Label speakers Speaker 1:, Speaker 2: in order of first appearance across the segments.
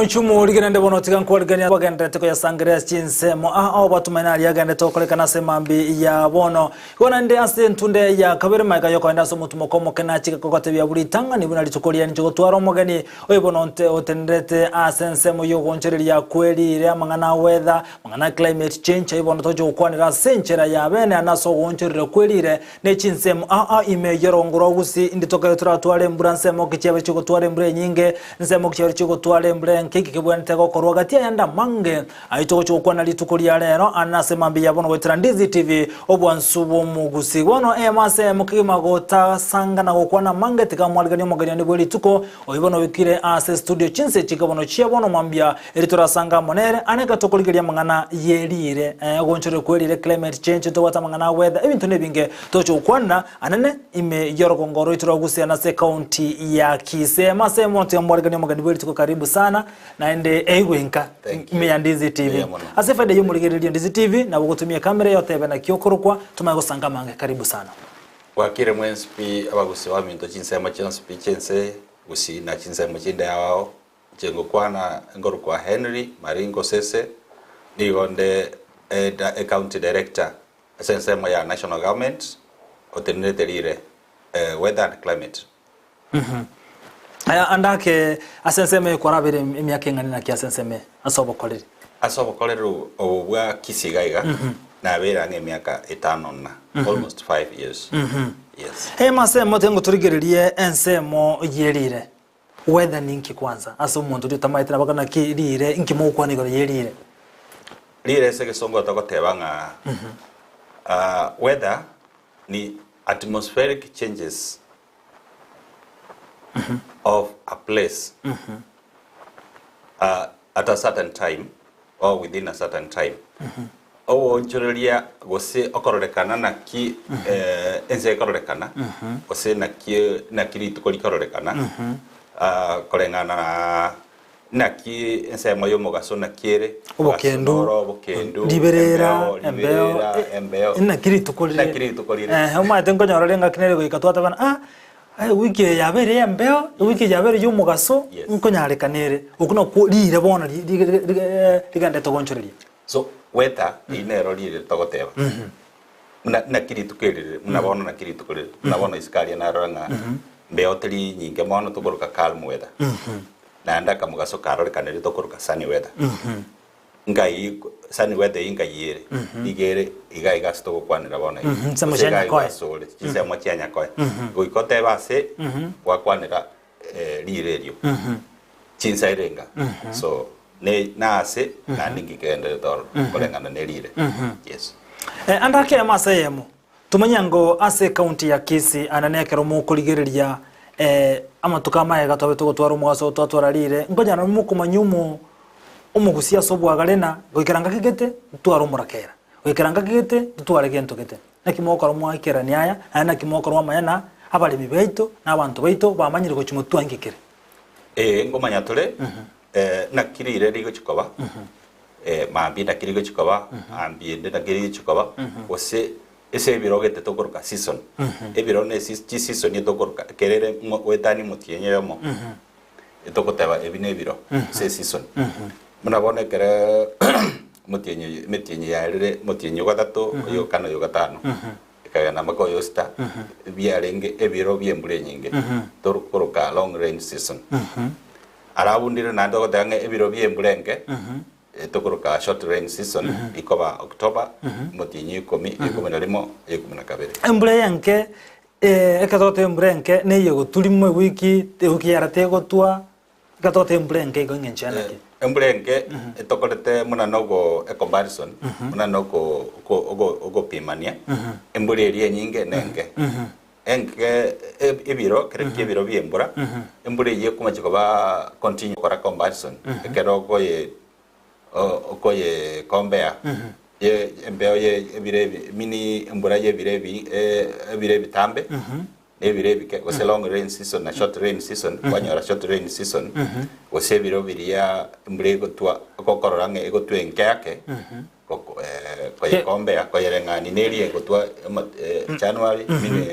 Speaker 1: Moichumu rigerende bono tiga nkwarigania bagenderete koyasangereria chinsemo ao batumaine aria agenderete gokorekana ase mambi ya bono. Igo naende ase entunde ya kabere magega yokoenda ase omotumoko omoke nachike kogotebia buna ritang'ani buna rituko riria ninche gotwara omogeni oyo bono otenenerete ase ensemo y'ogoonchoreria kwerire amang'ana a weather, amang'ana a climate change ayio bono togochia gokwanera ase enchera ya bene ande ase ogoonchoreria kwerire Ne chinsemo aa ime y'orogongo rwa Gusii indi tokere toratware embura nsemo ki chiabe chigotwara embura enyinge, nsemo ki chiabe chigotwara embura enke, inki kebwenerete gokorwa gati ayande amange ayio togochia gokwana rituko ria rero ande nase mambia ya bono goetera Ndizi TV obwansu bw'omogusii. Bono eyemo ase eyemo kegima gotasanga na gokwana amange tiga mwariganie omogeni one bwe rituko oyio bono oikire ase studio chinse chike bono chia bono mambia Eri torasange amo nere, ane ekero tokorigereria amang'ana ye riire, eh, ogoonchorera kwe riire, climate change, ntobwate amang'ana a weather, ebinto nebinge togochia gokwanera anene ime y'orogongo roito rwa Gusii ase ecounty ya Kisii. Ase emo tiga mwariganie omogeni bwe rituko karibu sana, naende eigwe nka
Speaker 2: Thank you.
Speaker 1: ime ya Ndizi TV.
Speaker 2: Mbuya mono.
Speaker 1: Ase efaida y'omorigereria Ndizi TV, nabo ogotumia ekamera eye otebe naki okorokwa, tomanye gosanga amange. Karibu sana.
Speaker 2: Bwakire mwensi pi abagusii baminto chinsemo chionsi pi chi'ense Gusii na chinsemo chinde ao ao. Inche ngokwana ngorokwa Henry Maringo Sese, nigo nde e county director ase ensemo ya national government otenenerete rire weather and climate.
Speaker 1: Aya ande ake ase ensemo eye kwarabere emiaka eng'ana naki ase ensemo eye ase obokoreri?
Speaker 2: Ase obokoreri obo bwa Kisii iga iga nabeire ang'e emiaka etano na almost 5 years. Yes.
Speaker 1: Eyemo ase eyemo tiga ngotorigererie ensemo ye rire. Weather ninki kwanza ase omonto oria otamaete nabo akana naki riire inki mogokwana igoro ye riire.
Speaker 2: Riire ase egesongo togoteba ng'a weather ni atmospheric changes of a place at a certain time or within a certain time. Ogoonchoreria gose okororekana naki ense ekororekana, gose naki naki rituko rikororekana, koreng'ana na naki ensemo y'omogaso naki ere, omogaso
Speaker 1: Obokendu,
Speaker 2: noro, obokendu,
Speaker 1: riberera,
Speaker 2: embeo, riberera,
Speaker 1: embeo,
Speaker 2: embeo.
Speaker 1: naki rituko rire.
Speaker 2: Naki rituko rire.
Speaker 1: Eeh, omanyete nkonyora ore engaki nere goika twatebana ah, ewiki eye yabeire ey'embeo, ewiki eye yabeire ey'omogaso,
Speaker 2: Yes.
Speaker 1: nkonyarekana ere. Okwo nakwo riire bono ri- ri- ri- rigenderete goonchoreria.
Speaker 2: So weather eyio nero rire togoteba buna naki rituko eri rire buna bono naki rituko rire buna bono isiko aria narora ng'a mbeo teri nyinge mono tokoroka calm weather naende akamogaso karorekanire tokoroka sunny weather ngai sunny weather eyio ngai ere nigo ere iga iga ase togokwanera bono iga
Speaker 1: Chinsemo
Speaker 2: gose
Speaker 1: chia
Speaker 2: iga iga
Speaker 1: Nyakoe.
Speaker 2: ase ore chinsemo chia Nyakoe goika otebe ase gwakwanera rire erio chinsa ere enga so ne nase naende nkigenderete ororo koreng'ana ne rire yes.
Speaker 1: Ande akeyemo ase eyemo, tomanye ango ase ecounty ya Kisii ande nekero mokorigereria amatuko amaega twabete gotwara omogaso twatwara rire, nkonyara mokomanya omo omogusia ase obwagare na goikera ngaki gete ntware omorakera, goikera ngaki gete ntware gento gete. Naki mogokora mwaikerania aya, naende naki mogokora mwamanya na abaremi baito na abanto baito bamanyire gochia motwe inki kere.
Speaker 2: Ee, nkomanya tore, naki riire rigochia koba, mambia naki rigochia koba, mambia ende naki rigochia koba, gose ase ebiro gete tokoroka season. Ebiro ne esi chiseason etokoroka ekero ere ng'o goetania omotienyi oyomo, etogoteba ebi na ebiro ase eseason. Buna bono ekero omotienyi oyo emetienyi yaerire omotienyi o gatato, oyo o kane, oyo o gatano, ekagenda mpaka oyo o sita, biarenge ebiro bia embura enyinge, torokoroka long rain season. Alafu ndire naende togoteba ng'a ebiro bia embura enke, tokoroka short rain season, ikoba October, omotienyi o ikomi, ikomi na rimo, ikomi na kabere.
Speaker 1: Embura eye enke ekero togoteba embura enke neye egoturima ewiki, ewiki yara tegotwa, ekero togoteba embura enke igo eng'encho ya naki?
Speaker 2: Embura enke etokorete buna na ogo ecomparison, buna na oko oko ogo ogopimania, embura eria enyinge na enke. Enke ebiro, ekero kia ebiro bia embura, embura eyio ekomachi koba continue gokora comparison, ekero okoye okoye compare ye embeo ye ebiro ebi meaning embura ye ebiro ebi ebiro ebitambe na ebiro ebike gose long rain season na short rain season kwanyora short rain season gose ebiro biria embura egotwa ogokorora ng'a egotwa enke ake goko koye compare koyereng'ani na eria egotwa January meaning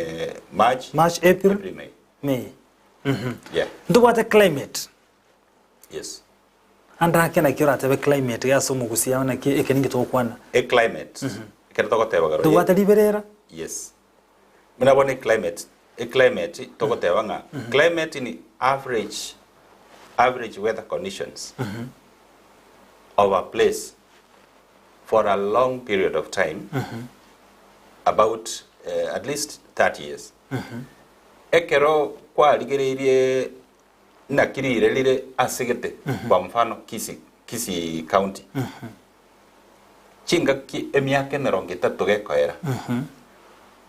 Speaker 2: March,
Speaker 1: March, April,
Speaker 2: April, May.
Speaker 1: May.
Speaker 2: Yeah.
Speaker 1: Ntobwate climate.
Speaker 2: Yes.
Speaker 1: Ande ake naki oratebe climate iga ase omogusii ao naki eke ninki togokwana.
Speaker 2: Eclimate, ekero togoteba igoro ye.
Speaker 1: Tobwate riberera?
Speaker 2: Yes. Buna bono eclimate, eclimate togoteba ng'a climate ni average, average weather conditions of a place for a long period of time about at least 30 years. Ekero kwarigereirie Naki riire rire ase gete, kwa mfano Kisii, Kisii County. Chingaki emiaka emerongo etato gekoera,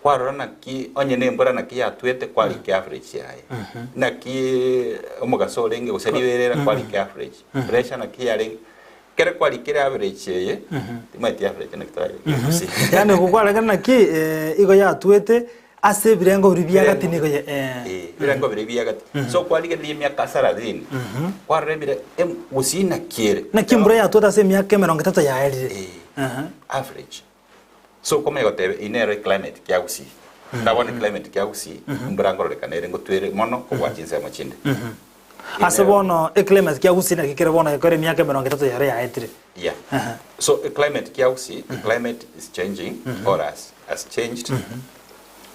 Speaker 2: kwarora naki onye na embura naki yatwete kwarika average yaye. Naki omogaso orenge gose riberera kwarika average. Pressure naki yarenge. Kere kwarikire average eye, timanyeti average naki torarike gose.
Speaker 1: Yaani gokwarenge naki eh, igo yatwete Ase ebirengo biria bi'agati nigo ye eh.
Speaker 2: Eh, ebirengo biria bi'agati. So kwarigereria emiaka salasini, kwarora ebire em- gusii naki ere.
Speaker 1: Naki embura yatwete ase emiaka emerongo etato yaerire.
Speaker 2: Eh,
Speaker 1: Aha.
Speaker 2: average. So okomanya goteba eyio nero eclimate kia gusii. Na bono eclimate kia gusii, embura nkororekana ere ngotwere mono kobua chinsemo chinde.
Speaker 1: Ase
Speaker 2: Nero-
Speaker 1: bono eclimate kia gusii naki kere bono gekore emiaka emerongo etato yare yaetire.
Speaker 2: Yeah.
Speaker 1: Aha.
Speaker 2: So a climate kia gusii, the climate is changing or has, has changed.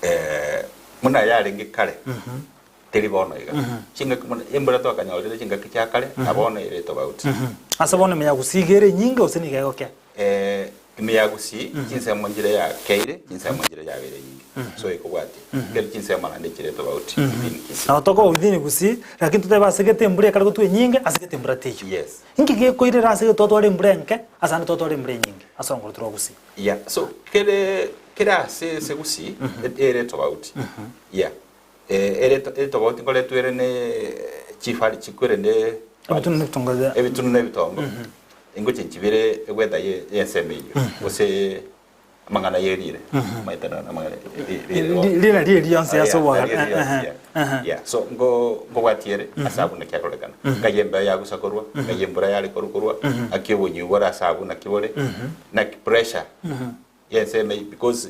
Speaker 2: Eh, muna yarenge kare teri bono iga. Chingaki muna embura twakanyorire chingaki chia kare na bono ere tofauti.
Speaker 1: Ase bono ime ya gusii iga ere enyinge gose nigo egokea?
Speaker 2: Eh, ime ya gusii chinsemo nchire yakeire chinsemo nchire yabeire nyinge. So ekobwatia keri chinsemo naende chire tofauti within Kisii.
Speaker 1: Nabo tokoba within gusii, lakini totebe ase gete embura ekare gotwa enyinge ase gete embura teiyo.
Speaker 2: Yes.
Speaker 1: Inki gekoirera ase getwatwara embura enke ase ande twatwara embura enyinge ase orongoro rwa gusii?
Speaker 2: Yeah, so kere kere ase ase gusii ere tofauti. Yeah. Eh, ere ere tofauti nkoretwa ere ne chifari chikwerende
Speaker 1: Ebitunu na ebitongo bia-
Speaker 2: ebitunu na ebitongo. Ingochenchi bire egweta ye ensemo eyio gose amang'ana yerire omanyete na amang'ana
Speaker 1: Ri- rira riria rionsi ase obogare. Ehe, ehe.
Speaker 2: Yeah, so ngo ngobwatie ere ase abwo naki akorekana nkai embeo yagusa korwa nkai embura yare koru korwa naki obonywi bore ase abwo naki bore naki pressure y'ensemo eyio because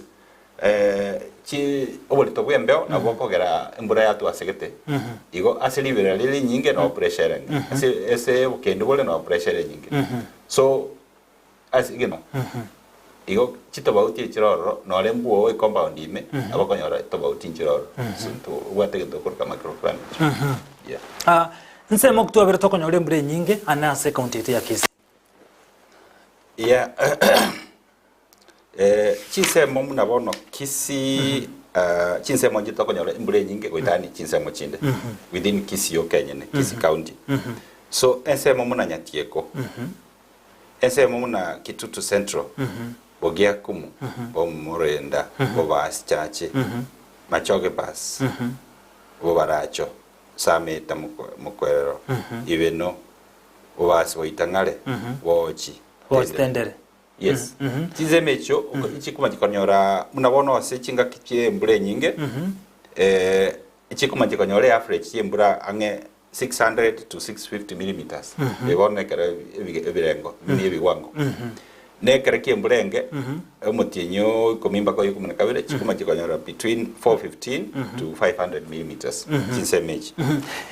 Speaker 2: eh, chi oborito bwa embeo nabwo bokogera embura yatwa ase gete igo ase riberera rire rinyinge nabo pressure ere enke ase ase obokendu bore nabo pressure ere enyinge so Ase egento igo chitobauti echire ororo, nore mbwogo ecompound ime, nabo okonyora etobauti nchire ororo. So nto obwate egento okoroka microclimate. Yeah.
Speaker 1: Ah, nsemo ki twabere tokonyora embura enyinge ane ase ecounty yaito ya Kisii?
Speaker 2: Yeah. Eh, chinsemo muna bono Kisii ah, chinsemo nchire tokonyora embura enyinge goetania chinsemo chinde within Kisii yoka enyene, Kisii county. So ensemo muna Nyatieko, Ensemo buna Kitutu Central, Bogiakumu, Bomorenda, Bobasi Chache, Machoge Bus, Bobaracho, Sameta Mokwerero, Ibeno, Bobasi Boitang'are, Boochi,
Speaker 1: Boochi Tendere.
Speaker 2: Yes. Chinsemo echio chikoma chikonyora buna bono ase chingaki chi'embura enyinge, chikoma chikonyora eaverage y'embura ang'e 600 to 650 millimeters Ebi bono nekero ebi- ebirengo ebi ni ebiwango na ekero ki'embura enge omotienyi o ikomi mpaka oyo ikomi na kabere chikoma chikonyora between 415 to 500 millimeters chinsemo echi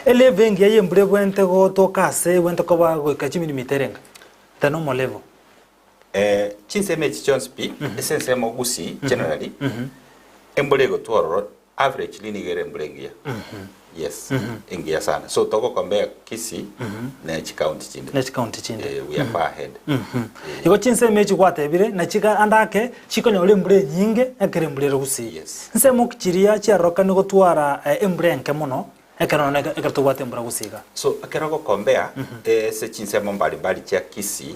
Speaker 1: Elevel engiya y'embura ebwenerete gotoka ase ebwenerete koba goika chimilimita erenga? The normal level.
Speaker 2: Eh, chinsemo echi chionsi pi ase ensemo gusii generally embura egotwa ororo Averagely nigo ere embura engiya. Yes, engiya sana. So togo compare Kisii ne chicounty chinde.
Speaker 1: Ne chicounty chinde.
Speaker 2: Eh, we are far ahead. Eh,
Speaker 1: Igo chinsemo echi gwatebire na chiga ande ake chikonyora embura enyinge ekero embura ere gusii.
Speaker 2: Yes.
Speaker 1: Nsemo ki chiria chiarorokani gotwara eh, embura enke mono ekero nonye ekero tobwate embura gusii iga?
Speaker 2: So ekero ogocompare eh, ase chinsemo mbali mbali chia Kisii,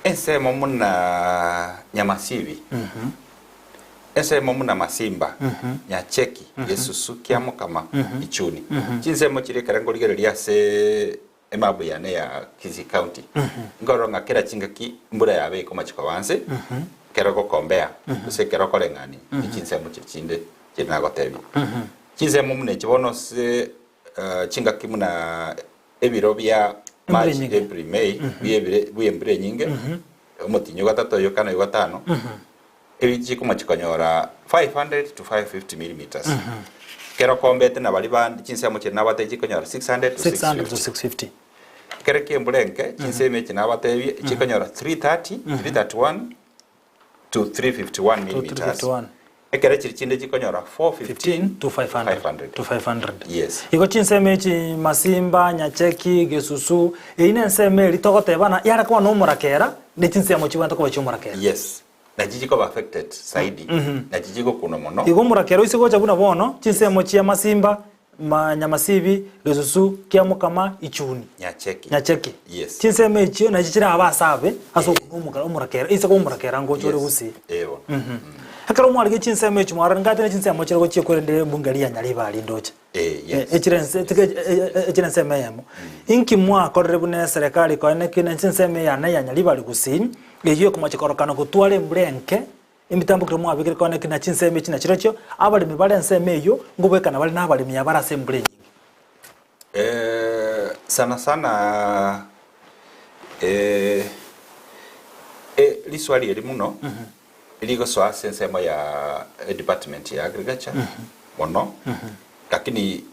Speaker 2: ensemo muna Nyamasibi, Ensemo buna Masimba, Nyacheki, Gesusu, Kiamokama, Ichuni. Chinsemo chiria ekero nkorigereria ase emapu yane ya Kisii County, nkorora ng'a kera chingaki mbura yabe ekomachi koba nse, ekero ogokombea gose ekero okoreng'ania ne chinsemo chiria chinde chiria nagotebia. Chinsemo buna echi bono ase chingaki buna ebiro bia
Speaker 1: Embura
Speaker 2: March,
Speaker 1: enyinge.
Speaker 2: April, May, bia ebire bia embura enyinge, omotinyi o gatato oyo kane oyo gatano, ebi chikomochi konyora 500 to 550 millimeters. Kero okombete na baria bande chinsemo chiria nabwate chikonyora 600 to
Speaker 1: 600 to
Speaker 2: 650.
Speaker 1: 650.
Speaker 2: Ekero kia embura enke, chinsemo echi nabatebie, chikonyora 330, 331 to 351 millimeters.
Speaker 1: 351.
Speaker 2: Ekero chiri chinde chikonyora 415
Speaker 1: to 500.
Speaker 2: 500.
Speaker 1: To 500.
Speaker 2: Yes.
Speaker 1: Igo chinsemo echi Masimba, Nyacheki, Gesusu, eyio nensemo eria togotebana yare koba nomorakera, ne chinsemo chibwate koba chiomorakera.
Speaker 2: Yes. Nachi chikoba affected zaidi, nachi chigokunwa mono.
Speaker 1: Igo omorakera oise gocha buna bono, chinsemo chia Masimba, ma Nyamasibi, Gesusu, Kiamokama, Ichuni.
Speaker 2: Nyacheki.
Speaker 1: Nyacheki.
Speaker 2: Yes.
Speaker 1: Chinsemo echio nachi chirabe ase abe, ase okoba omorakera, ase koba omorakera ngocha ore
Speaker 2: Yes.
Speaker 1: gusii.
Speaker 2: Eh bono.
Speaker 1: Ekero mwarigia chinsemo echi mwarora ngati ne chinsemo chire gochia kwerende embunga eria ya Nyaribari ndoche.
Speaker 2: Eh, yes.
Speaker 1: Echire ense tiga echire ensemo eyemo. Inki mwakorire buna eserekari koene ki ne chinsemo eyane ya Nyaribari gusii, eyio ekomocha korokana gotwara embura enke, emitambo kero mwabekire koene ki na chinsemo echi nachirochio, abaremi bare ensemo eyio, ngobwekana bare nabaremi abare ase embura enyinge.
Speaker 2: Sana sana riswali eri muno rigosoa ase ensemo ya edepartment ya agriculture mono, lakini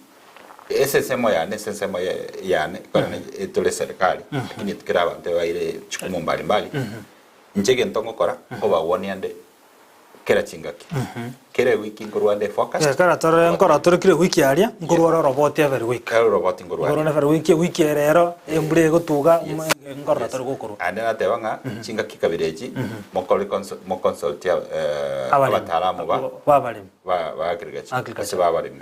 Speaker 2: ase ensemo yane ase ensemo yane ekero tore serikali lakini kera abanto baire chikumu mbali mbali, inche egento ngokora nkobagwania nde kera chingaki, kera ewiki nkorwa nde focused.
Speaker 1: Ekero tore nkoro tore kera ewiki aria, nkorwa ore oroboti every week.
Speaker 2: Kera oroboti nkorwa
Speaker 1: Nkorwa
Speaker 2: aria.
Speaker 1: every week, ewiki ere ero, embura egotuga,
Speaker 2: Yes.
Speaker 1: nkorora
Speaker 2: Yes.
Speaker 1: tore gokorwa.
Speaker 2: Naende nateba ng'a chingaki kabere echi, mokore consul- moconsult
Speaker 1: Abaremi.
Speaker 2: abataalamu ba
Speaker 1: Ba abaremi.
Speaker 2: ba ba agriculture,
Speaker 1: Agriculture.
Speaker 2: gose ba abaremi.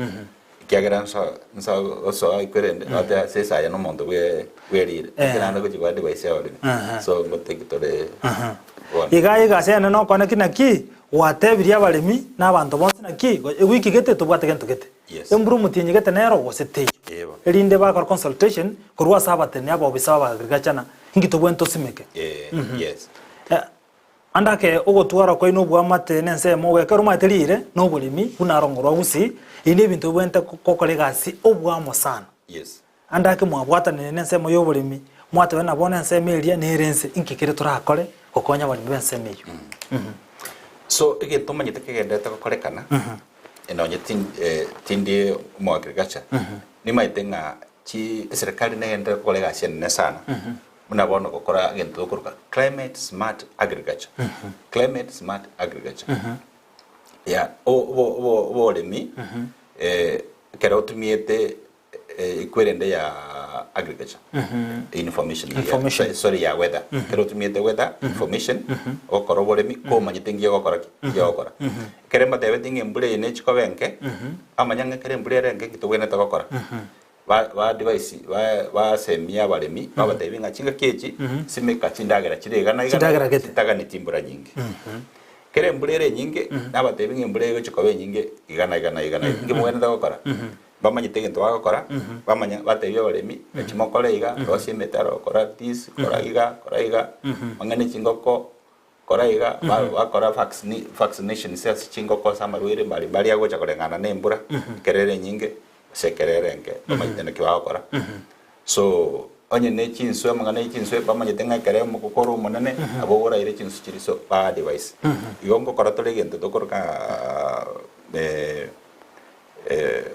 Speaker 2: Ekiagera nso nso gosoa ekwerende, bateba ase esaya na omonto bwe bwerire.
Speaker 1: Eh.
Speaker 2: Ekero naende gochia kwa advise abaremi.
Speaker 1: Aha.
Speaker 2: So ngoteki tore bono.
Speaker 1: Iga egasi ene nokwane ki naki, gwatebirie abaremi na abanto bonsi naki, go- ewiki gete tobwate gento gete.
Speaker 2: Yes.
Speaker 1: Embura omotienyi gete nero gose teiyo.
Speaker 2: Ee bono.
Speaker 1: Erinde bakore consultation korwa ase abatemi abaobisa ba agriculture na inki tobwenerete tosimeke.
Speaker 2: Eh, yes.
Speaker 1: Eh, Ande ake ogotwara kwaino oboamate nensemo ogekero omanyete riire na oboremi buna arongo rwa gusii, ebi nebinto bibwenerete gokora egasi oboamo sana.
Speaker 2: Yes.
Speaker 1: Ande ake mwabwatanire nensemo yoboremi, mwateba ng'a bono ensemo eria nere ense, inki kere torakore gokonya abaremi b'ensemo eyio?
Speaker 2: So egento omanyete kegenderete gokorekana, nonye tindi omo agriculture, nimanyete ng'a chi eserekari negenderete gokora egasi enene sana. Buna bono gokora egento tokoroka climate smart agriculture, climate smart agriculture. Ya oboremi ekero otumiete ekwerende ya agriculture information,
Speaker 1: Information.
Speaker 2: sorry ya weather, ekero otumiete weather information ogokora oboremi komanyete nki ogokora ki, nki ogokora. Ekero mbatebetie ng'a embura eye nechi koba enke, amanya ng'a ekero embura ere enke nki tobwenerete gokora. Ba-advise, basemie abaremi, babatebie ng'a chingaki echi simeka chindagera chire iga na iga,
Speaker 1: Chindagera gete.
Speaker 2: chitagani chimbura nyinge. Kera embura ere enyinge, nabatebie ng'a embura egochia koba enyinge iga na iga na iga na iga. Inki mobwenerete gokora? Bamanyete egento bagokora, bamanya batebie abaremi, echi mokore iga, rosia emetaro, kora this, kora iga, kora iga, mang'ana chingoko, Kora iga, bakora vaccinations ase chingoko ase amarwaire mbari mbari agocha koreng'ana na embura, ekero ere enyinge gose ekero ere enke, bamanyete naki bagokora. So, onye ne chinswe amang'ana ya chinswe, bamanyete ng'a ekero omogoko ore omonene, nabo ogoraire chinswe chiria so ba advise. Igo ngokora tore egento tokoroka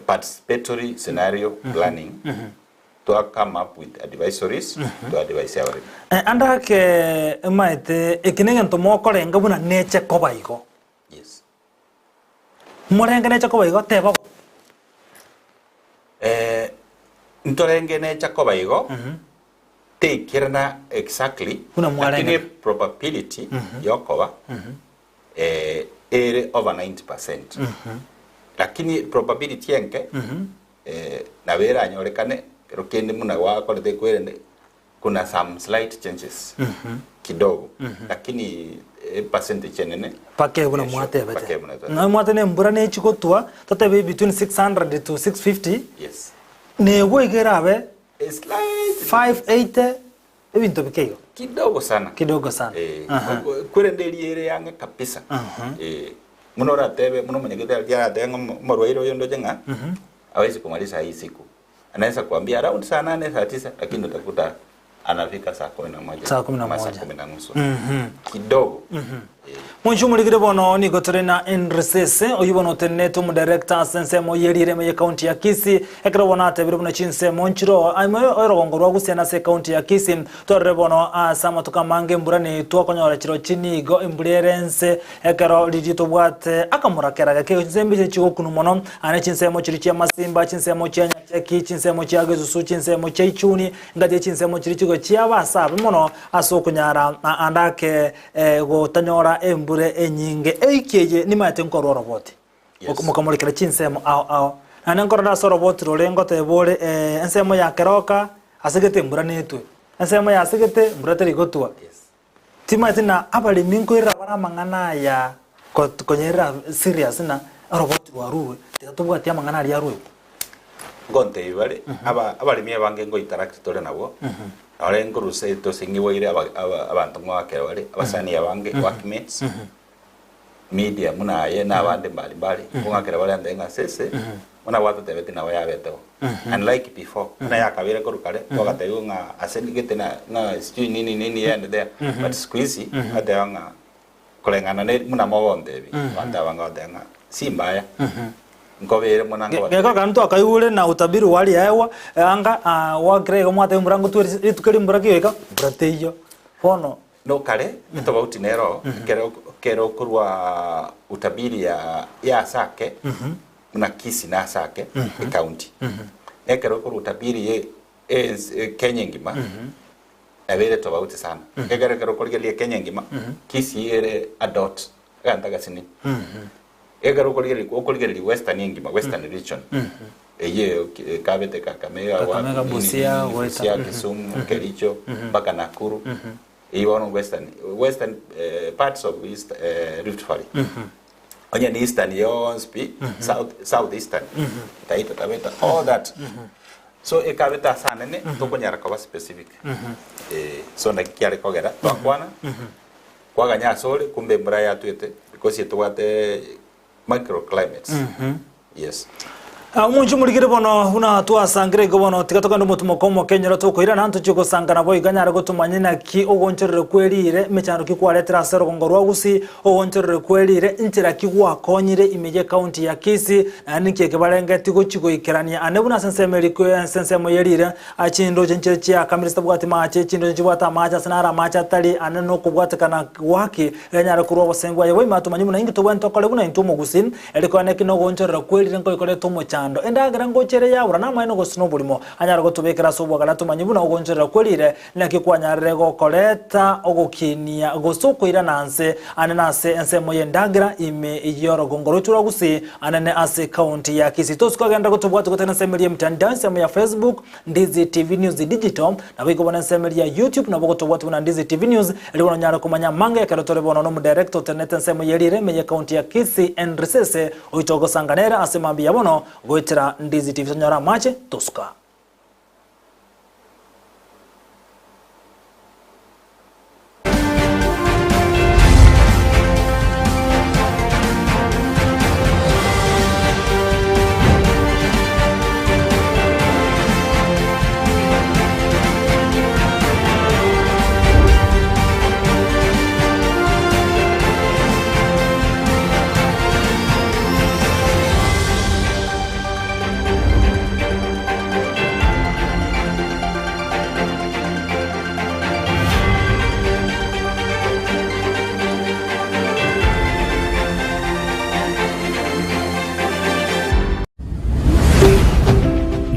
Speaker 2: participatory scenario planning. Twa come up with advisories to advise abaremi.
Speaker 1: Ande ake emaete eki negento mokorenga buna neche koba igo.
Speaker 2: Yes.
Speaker 1: Morenge neche koba igo, teba bo.
Speaker 2: Eh, ntorenge necha koba igo, teikerana exactly,
Speaker 1: Buna mwarenge.
Speaker 2: lakini probability yokoba eh, ere over 90%. Lakini probability enke Nabo eranyorekane kero kende buna gwakorete kwerende kuna some slight changes kidogo lakini percentage enene
Speaker 1: Mpaka buna
Speaker 2: eh, sure,
Speaker 1: mwatebete.
Speaker 2: mpaka buna twatebete.
Speaker 1: Nonya mwate na embura nechi gotwa, totebe between 600 to 650,
Speaker 2: Yes.
Speaker 1: negwo iga erabe
Speaker 2: A slight
Speaker 1: 580 ebinto bike igo.
Speaker 2: kidogo sana.
Speaker 1: Kidogo sana.
Speaker 2: Eh,
Speaker 1: Aha.
Speaker 2: kwerende eria ere ang'e kabisa.
Speaker 1: Aha.
Speaker 2: Eh, Buna oratebe, buna omonyegete aria aratebe ng'a omo- omorwaire oyo ndoche ng'a hawezi kumaliza hii siku. Anaweza kuambia around saa nane, saa tisa, lakini utakuta anafika saa kumi na moja
Speaker 1: Saa kumi na
Speaker 2: ama saa
Speaker 1: moja.
Speaker 2: kumi na nusu. Kidogo.
Speaker 1: Monche omorigire bono nigo tore na Henry Sese, oyio bono otenenete omodirector ase ensemo ye rireme ye county ya Kisii, ekero bono atebire buna chinsemo nchiroo aime orogongo rwa Gusii ase ecounty ya Kisii. Twarore bono ase amatuko amange embura netwa okonyora chirochio nigo embura ere ense ekero riria tobwate akamorakera gake chinsemo echi chigokunu mono ane chinsemo chiria chia Masimba, chinsemo chia Nyacheki, chinsemo chia Gesusu, chinsemo chia Ichuni, ngati chinsemo chiria chigo chiaba ase abe mono ase okonyara ande ake gotanyora embura enyinge. Eiki eye nimaete nkorwa oroboti,
Speaker 2: Yes.
Speaker 1: mokamorekera chinsemo ao ao. Naende nkorora ase oroboti rore ngoteba ore ensemo ya keroka asegete embura netwe, ensemo ya asegete embura teri gotwa.
Speaker 2: Yes.
Speaker 1: Timaeti na abaremi nkoirera bare amang'ana aya kot konyerera serious ng'a oroboti rwarurwe, tiga tobwatie amang'ana aria arwegwe.
Speaker 2: Ngontebi bare, aba abaremi abange ngo interact tore nabwo, nore nkorusia etosi ng'iboire aba aba abanto ngoakera bare, abasani abange, workmates, media buna aye na abande mbari mbari, nkong'akera bare ande ng'a sese, buna gwatotebeti nabo yabete bo. Unlike before, buna yakabeire korwa kare, twagatebiwa ng'a ase gete na ng'a sijui nini nini yende there, but siku hizi, bateba ng'a koreng'ana ne buna mogontebi, abanto abange bagoteba ng'a simbaya, nkobere buna nkobatebia.
Speaker 1: Geka kanto twakaigure na utabiri wa riaewa, anga gwakire iga mwateba mbura ngotwe rituko eri mbura ki goika, mbura teiyo. Bono.
Speaker 2: No kare etobauti nero ekero ekero okorwa utabiri ya ya asake buna Kisii na asake ecounty ekero okorwa utabiri ye ense Kenya engima nabo ere tobauti sana ekero ekero okorigereria Kenya engima Kisii ere a dot egento agasini ekero okorigereria okorigereria western engima western region eyio ekabete Kakamega
Speaker 1: Kakamega,
Speaker 2: wapi nini,
Speaker 1: Busia,
Speaker 2: nini,
Speaker 1: goeta.
Speaker 2: Busia, Kisumu, Kericho mpaka Nakuru eyio bono western western parts of east Rift Valley onye ni eastern yonsi pi south south eastern Taita Taveta all that so ekabete ase anene tokonyara koba specific eh so naki kiare kogera twakwana kwaganya ase ore kumbe embura yatwete because etobwate microclimates yes.
Speaker 1: Omonche omorigere bono buna twasangire igo bono tiga togende omotumoka omoke enyoro tokoirana ntochie gosangana boigo anyare gotomanya naki ogonchorere kwerire emechando ki kwaretire ase orogongo rwa Gusii ogonchorere kwerire nchera ki gwakonyire ime ye county ya Kisii naende ninki eke barengeti gochi goikerania ane buna ase ensemo eri ase ensemo yerire Chindoche nchire chiakamire chitabwati maache, chindoche chibwate amaache ase naro amaache atari ane nokobwatekana gwaki, rianyare korwa obosengi bwaye boime atomanye buna inki tobwenerete tokore buna intwe omogusii, eri koene ki nogoonchorera kwerire nkoikorete omochando. Endagera ngocha ere yabura namaene gose noborimo, anyare gotobekera ase obwagare atomanye buna ogoonchorera kwerire naki kwanyarire gokoreta ogokinia gose okoirana nse ane nase ensemo y'endagera ime y'orogongo rwaito rwa Gusii anene ase county ya Kisii. Tosi kogenderera gotobwata gotari ensemo eria y'emitandao ensemo ya Facebook Ndizi TV News Digital nabo ikobona ensemo eria ya YouTube nabo gotobwata buna Ndizi TV News erio bono onyare komanya amange ekero tore bono n'omodirector otenenete ensemo y'erire ime ye county ya Kisii Henry Sese oito ogosanga nere ase mambia bono goetera Ndizi TV tonyore amache tosuka.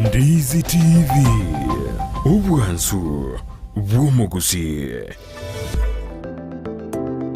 Speaker 3: Ndizi TV, obwansu bw'omogusii.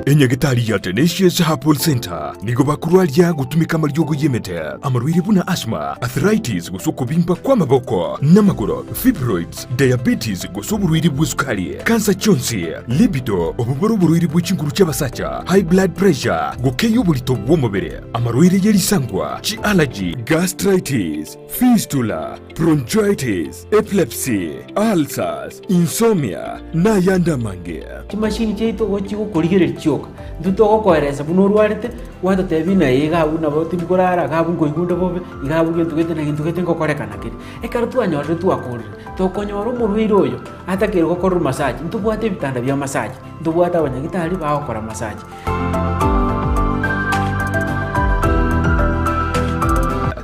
Speaker 3: Enyagitari ya Tenacious Herbal Center nigo bakorwaria gotumeka amariogo y'emete, amarwaire buna asthma, arthritis gose okobimba kw'amaboko n'amagoro, fibroids, diabetes gose oborwaire bw'esukari, kansa chionsi, libido, obo bore oborwaire bwe chinguru chi'abasacha, high blood pressure, gokeyia oborito bw'omobere, amarwaire ye risangwa, chi'allergy, gastritis, fistula, bronchitis, epilepsy, ulcers, insomnia, na ayande amange.
Speaker 4: Chimashini chiaito igo chigokorigereria chioka, intwe togokoeresa buna orwarete, gwatotebia ng'a ee iga abwo nabo tindi korara, iga abwo nkoigwa onde bobe, iga abwo gento gete na gento gete ngokorekana kere. Ekero twanyorire twakorire, tokonyora omorwaire oyo atakeire gokorerwa massage, ntobwate ebitanda bia massage, ntobwate abanyagitari bagokora massage.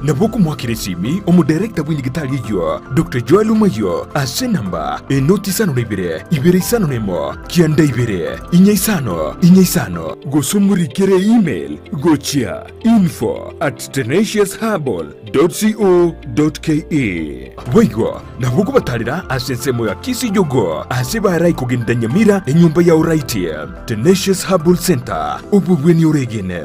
Speaker 3: Nabo okomoakera esimi omodarekta bw'enyagitari eyio, Doctor Joel Omayio, ase enamba enoti isano na ibere, ibere isano na emo, kianda ibere, inya isano, inya isano. Gose omorikere email gochia info at tenaciousherbal dot co dot ke. Boigo nabo okobatarera ase ensemo ya Kisii Jogoo ase barai kogenda Nyamira enyomba ya Oraiti. Tenacious Herbal Centre, obobweni oregene.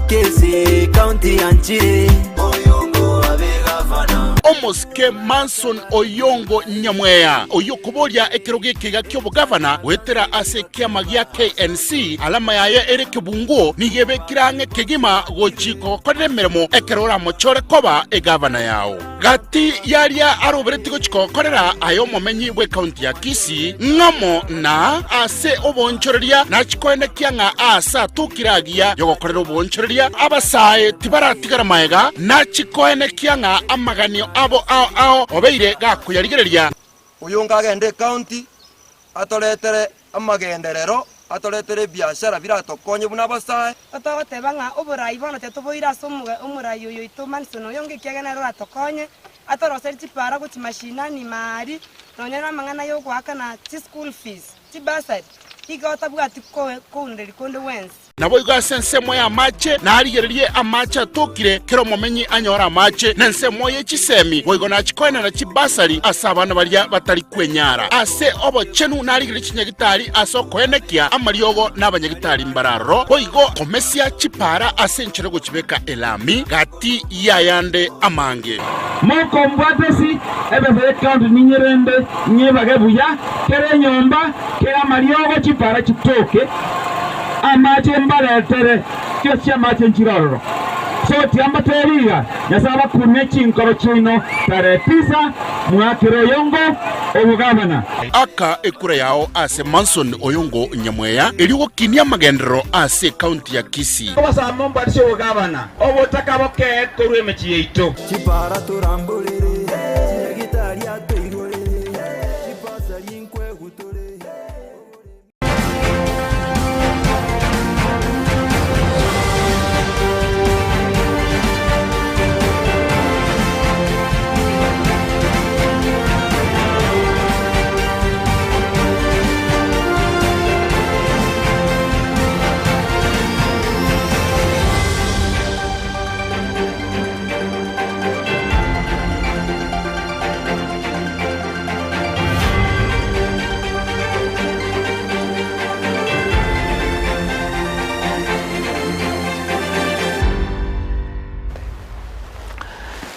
Speaker 5: Kisii County yanchire Oyongo abe gavana.
Speaker 6: Omosike Manson Oyongo Nyamweya, oyio okoboria ekerogo ekeiga ki'obogavana goetera ase ekiama gia KNC, alama yaye ere kebunguo nigo ebekire ang'e kegima gochi kogokorera emeremo ekero oramochore koba egavana yao. Gati y'aria aroberetie gochi kogokorera aye omomenyi bw'ekaunti ya Kisii, ng'amo na ase oboonchoreria nachi koenekia ng'a aase atokire agiya y'ogokorera oboonchoreria, abasae tibaratigara magega, nachi koenekia ng'a amaganio abo ao ao obeire gakoyarigereria.
Speaker 7: Oyonge agende ecounty atoretere amagenderero, atoretere ebiashara biratokonye buna abasae.
Speaker 8: Totogoteba ng'a oborai bono tetoboire ase omorai oyo oito Manson oyonge ekiagera nere oratokonye, atoroserie chipara gochia mashinani maari, nonya namang'ana yogoakana chischool fees, chibursary, igo tabwati kounereria konde gwensi.
Speaker 6: Naboigo ase ensemo y'amache narigererie amache atokire, kera omomenyi anyore amache, na ensemo ye chisemi boigo nachikoenana chibasari ase abana baria batari kwenyara. Ase obochenu narigererie chinyagitari ase okoenekia amariogo na abanyagitari mbararoro, boigo komesia chipara ase enchera yogochibeka elami gati y'ayande amange.
Speaker 9: Mokombwatesi ebesa y'ecounty ninyerende nyebage buya, kera enyomba, kera amariogo chipara chitoke. Amache mbaretere, chio chi'amache nchire ororo. So tiga mbateebie iga, Nyasae abakune chinkoro chiaino tarehe tisa, mwakere oyongo obogabana.
Speaker 6: Aka ekura yao ase Manson Oyongo Nyamweya erio gokinia amagenderero ase ekaunti ya Kisii.
Speaker 9: Obasaba mombatisie obogabana, obotaka bokee korwa emechie yaito.
Speaker 5: Chipara toramborere, chinyagitari atoigorere, chibasari nkwegutore.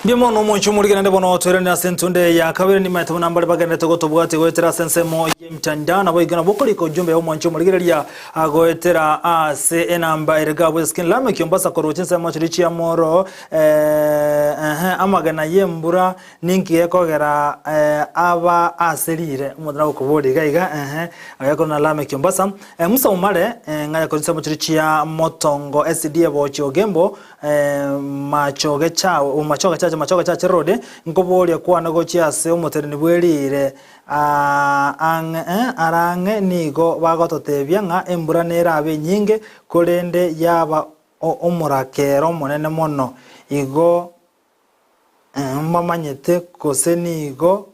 Speaker 1: Mbuya mono omonche omorige naende bono toirane ase entunde ya kabere nimaete buna mbare bagenderete gotobwatia goetera ase ensemo y'emtandao nabo igo nabo okorika ujumbe omonche omorigereria agoetera ase enamba ere gabu eskin Lameck Ombasa korwa chinsemo chiria chia Moro eh, ehe, amagena y'embura Ninki gekogera aba ase riire? Omonto nagokoboria iga iga, ehe, agakora na Lameki Ombasa. Musa Omare, ng'aya korwa chinsemo chiria chia Motongo SDA Bochi Ogembo, Machoge cha Machoge Chache Machoge Chache Road, nkoboria kwane gochia ase omoteneni bwe riire ang'e arang'e nigo bagototebia ng'a embura nerabe enyinge, korende yaba omorakera omonene mono, igo Mbamanyete gose nigo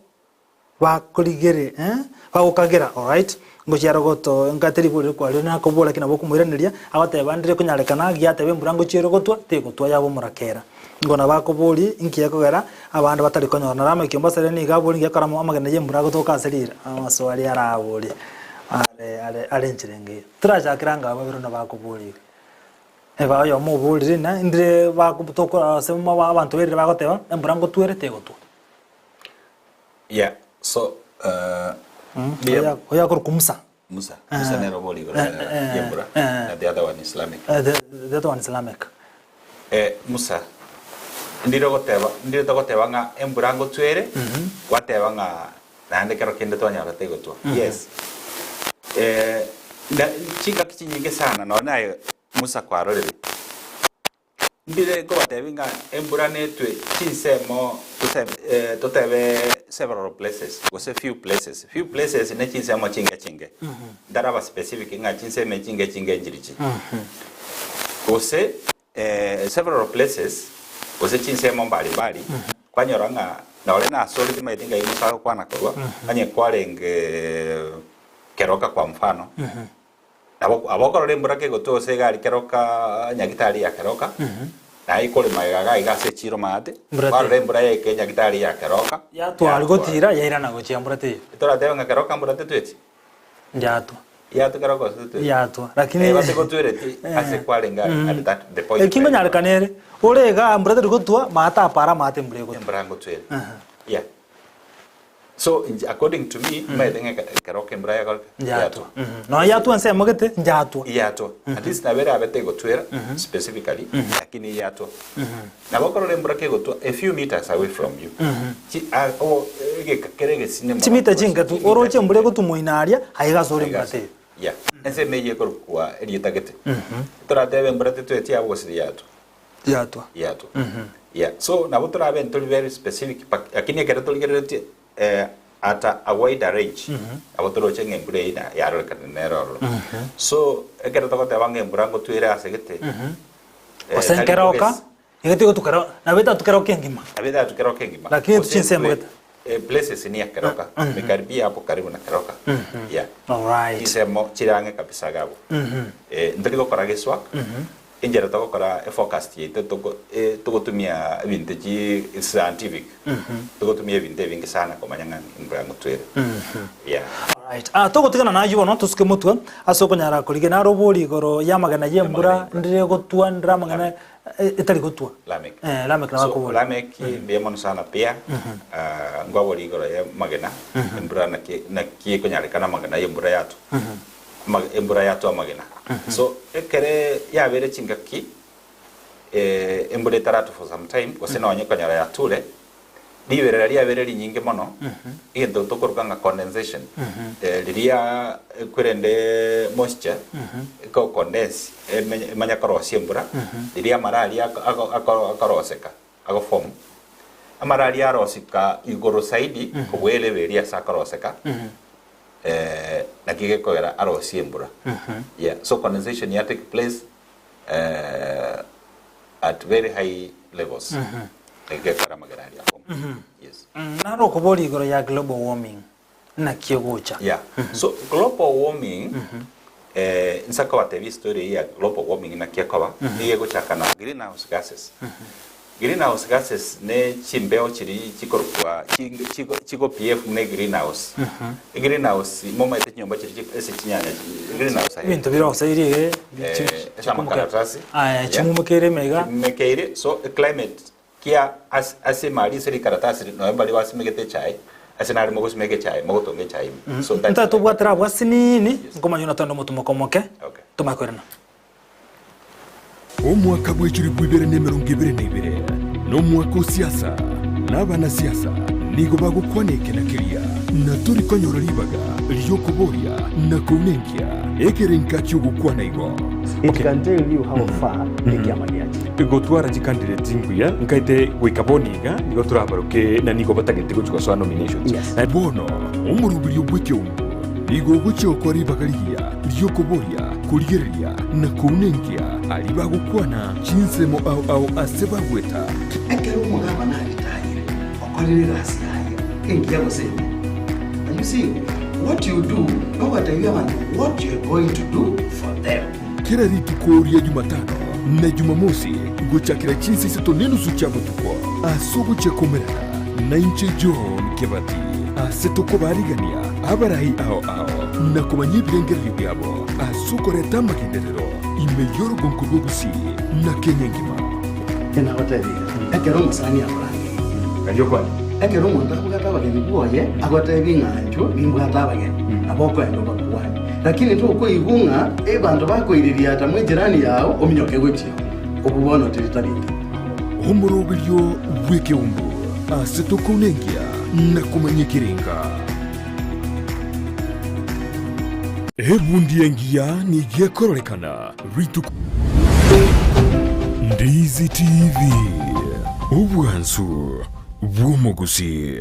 Speaker 1: bakorigere bagokagera alright ngochia rogoto nkate ribori rikwario nakobora ki nabo okomoiraneria agoteba ndire konyarekana giateba embura ngochia ere gotwa tegotwa yaba omorakera. Nigo nabo akobori inki gekogera abande batari konyora naro amaikio mbasere nigo abori nki gekogera amagena ya embura agotoka ase rira amaswali arabori are are are enchera engiya. Torachakere anga abwo babere nabo akobori iga. Eba oyomo oborire ng'a indire tokora ase abanto berire bagoteba, embura ngotwere tegotwa.
Speaker 2: Yeah, so uh, mbuya-
Speaker 1: Oyo akorokwa Musa.
Speaker 2: Musa, Musa nere obori igoro y'embura, na the other one is Lamech.
Speaker 1: The, the other one is Lamech.
Speaker 2: Eh, Musa, ndire ogoteba, ndire togoteba ng'a embura ngotwere, gwateba ng'a Naende kero kende twanyora tegotwa. Yes. Eh, na chingaki chinyinge sana nonye naye Musa kwarorire. Ndire nkobatebi ng'a embura netwe chinsemo tose eh, totebe several places gose few places. Few places ne chinsemo chinge chinge. Ntaraba specific ng'a chinsemo echi chinge chinge nchirichi. Gose eh, several places. Gose chinsemo mbari mbari, kwanyora ng'a nore nasore timanyeti ngai Musa agokwana korwa, onye kwarenge keroka kwa mfano, nabo abo okorora embura kegotwa gose egari keroka nyagitari ya keroka, naye ikore magega iga iga ase echiro maate,
Speaker 1: Mbura
Speaker 2: kwarora
Speaker 1: teiyo.
Speaker 2: embura yaika enyagitari ya keroka,
Speaker 1: Yatwara
Speaker 2: yatwara.
Speaker 1: gotira yairana gochia mbura teiyo.
Speaker 2: Toratebe ng'a keroka mbura tetweti?
Speaker 1: Yatwa.
Speaker 2: Yatwa keroka gose tetweti?
Speaker 1: Yatwa, lakini
Speaker 2: Eh, bategotwereti ase kwarenge at that the point
Speaker 1: Eki
Speaker 2: where you are.
Speaker 1: nkonyarekana ere, ore igaa mbura teri gotwa, maate apare amaate embura egotwa.
Speaker 2: Embura ngotwere. Yeah. So inche according to me, maete ng'a ekero embura yakoreka
Speaker 1: Yatwa. Nonya yatwa ensemo gete, yatwa.
Speaker 2: Yatwa. At least nabo erabe tegotwera specifically, lakini yatwa. Nabo okorora embura kegotwa a few meters away from you. Chi a o egeka kere egesine mono.
Speaker 1: Chimita chinke tu, oroche embura egotwa moino aria, aye iga ase ore embura teiyo.
Speaker 2: Yeah. Ensemo eyio ekorokwa erieta gete. Toratebe embura tetweti abwo gose yatwa.
Speaker 1: Yatwa.
Speaker 2: Yatwa. Yeah. So nabo torabe ntori very specific but lakini ekero torigereretie eh, at a wider range nabo toroche ng'a embura eyio na- yarorekana nere ororo. So ekero togoteba ng'a embura ngotwere ase gete, eh,
Speaker 1: Gose
Speaker 2: tari
Speaker 1: nkeroka,
Speaker 2: kogesa.
Speaker 1: iga tigo tukero, nabo etatu keroka engima.
Speaker 2: Nabo etatu keroka engima.
Speaker 1: Lakini
Speaker 2: Gose
Speaker 1: chinsemo
Speaker 2: intwe,
Speaker 1: gete.
Speaker 2: eh, places near keroka, mekaribia hapo karibu na keroka. Yeah.
Speaker 1: Alright.
Speaker 2: Chinsemo chire ang'e kabisa iga abwo. Eh, ntori gokora geswak, Enchera togokora eforecast yaito toko togotumia ebinto chi scientific togotumia ebinto ebinge sana komanya ng'a embura ngotwere yeah.
Speaker 1: Alright. Ah, togotigana nayio bono tosuke motwe ase okonyara korigia naro obori igoro y'amagena y'embura ndire egotwa ndire amagena etari gotwa.
Speaker 2: Lamek.
Speaker 1: Eh, Lamek nabo
Speaker 2: So
Speaker 1: akoboria.
Speaker 2: Lamek mbuya mono sana pia ah, nkwabori igoro y'amagena embura naki naki ekonyarekana amagena y'embura yatwa. Embura yatwa amagena. So ekere yabeire chingaki embura etaratwa for some time gose nonye konyora yature, riberera riabeire rinyinge mono, egento tokoroka ng'a condensation, riria kwerende moisture eko condense emanye korosia embura, riria amara aria akoroseka agoform, amara aria aroseka igoro zaidi kobua eleve eria ase akoroseka, naki gekogera arosie embura. Yeah, so condensation ya take place at very high levels. Naki gekogera amagena aria aform. Yes.
Speaker 1: Naro okoboria igoro ya global warming naki egocha.
Speaker 2: Yeah. So global warming inse kobatebia estory eye ya global warming naki ekoba, nigo egochaka na greenhouse gases. Greenhouse gases ne chimbeo chiria chikorokwa chigo behave buna egreenhouse. Egreenhouse momaete chinyomba chiria ase chinyanya greenhouse aye.
Speaker 1: Ebinto bire oseirie iga
Speaker 2: Ase amakaratasi.
Speaker 1: Aya chimumekere ime iga.
Speaker 2: Chimumekeire so eclimate kia ase emari ase rikaratasi nonya baria basimegete echae ase nare mogosimeka echae mogotonga echae ime. So that
Speaker 1: Ntaete tobwatera abwo asinini nkomanya buna twende omotumoka omoke tomanye koirana.
Speaker 3: Omwaka bwe chilifu ibere na emerongo ebere na ibere nomwaka o siasa, na abanasiasa nigo bagokwana eke na keria, na tori konyora ribaga ri'okoboria na kounenkia ekerenka ki'ogokwana igo.
Speaker 10: It can tell you how far ekiama giachire.
Speaker 11: Gotwara chicandidate mbuya nkaete goika bono iga nigo torabaroke na nigo batagete gochia gosoa nominations.
Speaker 10: Yes.
Speaker 11: Na
Speaker 3: Bono omoroberio bw'ekeungo nigo ogochia gokora ribaga rigiya ri'okoboria, korigereria, na kounenkia aria bagokwana chinsemo ao ao ase bagweta.
Speaker 12: Ekero omogabana aritayire, okorire egasi yaye engiya gose embe. And you see, what you do, nogotebia abanto what you are going to do for them.
Speaker 3: Kera rituko ria Jumatano na Jumamosi gochakera chinsa isato nenusu chia botuko ase ogochia komerana nainche John Kebati ase tokobarigania abarai ao ao na komanya ebirengererio biabo ase okoreta amagenderero ime y'orogonko rwa Gusii na Kenya engima.
Speaker 12: Nagotebirie, ekero omosani akorangeria, Ekero omonto abwate abageni bwoye, agotebie ng'a inchuo nimbwate abageni, nabo okoenda obakwanie. Lakini tokoigwa ng'a abanto bakoiririata mw'ejirani yao ominyoke gochia oo, obwo bono teri tari engiya.
Speaker 3: Omoroberio bw'ekeumbu ase tokounenkia na komanya ekerenga. Ebundi engiya nigo ekororekana rituko. Ndizi TV, obwansu bw'omogusii.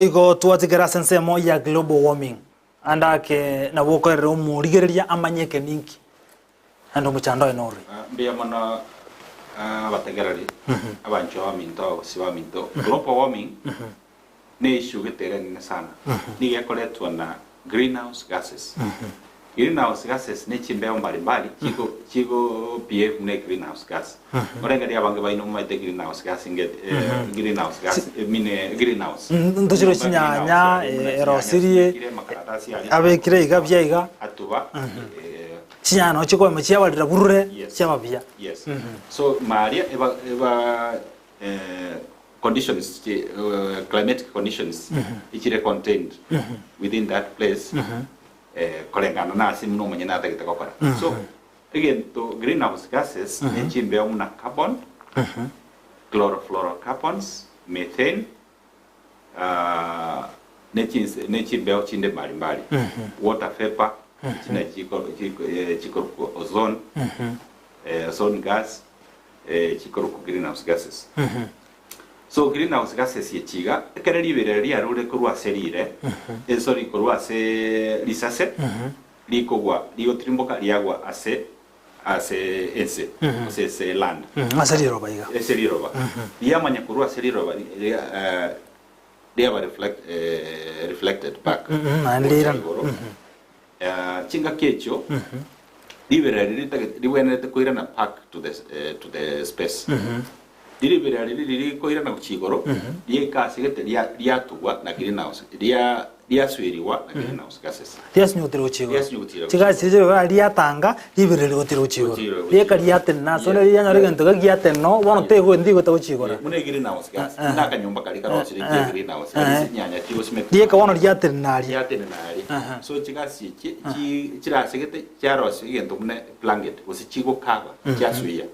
Speaker 1: Igo twatigera ase ensemo ya global warming. Ande ake nabo okoerera omorigereria amanye eke ninki, naende omochando oye norwe.
Speaker 2: Mbuya mono abategereri, abanchwa baminto gose baminto. Global warming ne issue gete ere enene sana. Nigo ekoretwa na greenhouse gases. Greenhouse gases ne chimbeo mbali mbali chigo chigo behave buna greenhouse gas. Orengeri abange baino momaete greenhouse gas inge eh, greenhouse gas I mean eh, greenhouse.
Speaker 1: Ntochire chinyanya eh, erosirie abekire iga buya iga
Speaker 2: Atuba eh,
Speaker 1: chinyanya nabo chikoema chiabarira burure chiaba buya.
Speaker 2: Yes. So maria eba eba eh, conditions chi eh, climatic conditions ichire contained within that place eh, koreng'ana na ase buna omonyene atagete gokora. So egento greenhouse gases ne chimbeo buna carbon, chlorofluorocarbons, methane, ah, ne chinse ne chimbeo chinde mbali mbali. Water vapor, china chiko chiko eh, chikorokwa ozone, eh, ozone gas, eh, chikorokwa greenhouse gases. So greenhouse gases echi iga, ekere riberera riarure korwa ase rire, eh, sorry korwa ase risase, rikogwa rigotirimboka riagwa ase ase ense, gose ase land.
Speaker 1: Ase riroba iga.
Speaker 2: Ase riroba. Riamanya korwa ase riroba ri- eh, riaba reflect, eh, reflected back
Speaker 1: Naende
Speaker 2: gocha
Speaker 1: riairana.
Speaker 2: igoro. Eh, chingaki echio riberera riria ritagete ribwenerete koirana back to the, eh, to the space. Riberera riria riri koirana gochia igoro riaika ase gete ria- riatugwa na greenhouse ria riasuerigwa na greenhouse gases.
Speaker 1: Riasinyugutire gochia igoro.
Speaker 2: Riasinyugutire gochia
Speaker 1: Chigasi chiria chiria riatanga riberera rigotira gochia igoro.
Speaker 2: Gochia igoro,
Speaker 1: Rieka
Speaker 2: gochia igoro.
Speaker 1: riatenena ase onde rianyora egento iga giatenena bono tego ndigota gochia igoro.
Speaker 2: Buna egreenhouse gas, buna akanyomba karia karosire kia egreenhouse, karia ase chinyanya chigosimeka.
Speaker 1: Rieka bono riatenena aria.
Speaker 2: Riatenena aria. So chigasi echi chi chirasegete chiarosia egento buna blanket gose chigokaba chiasuia.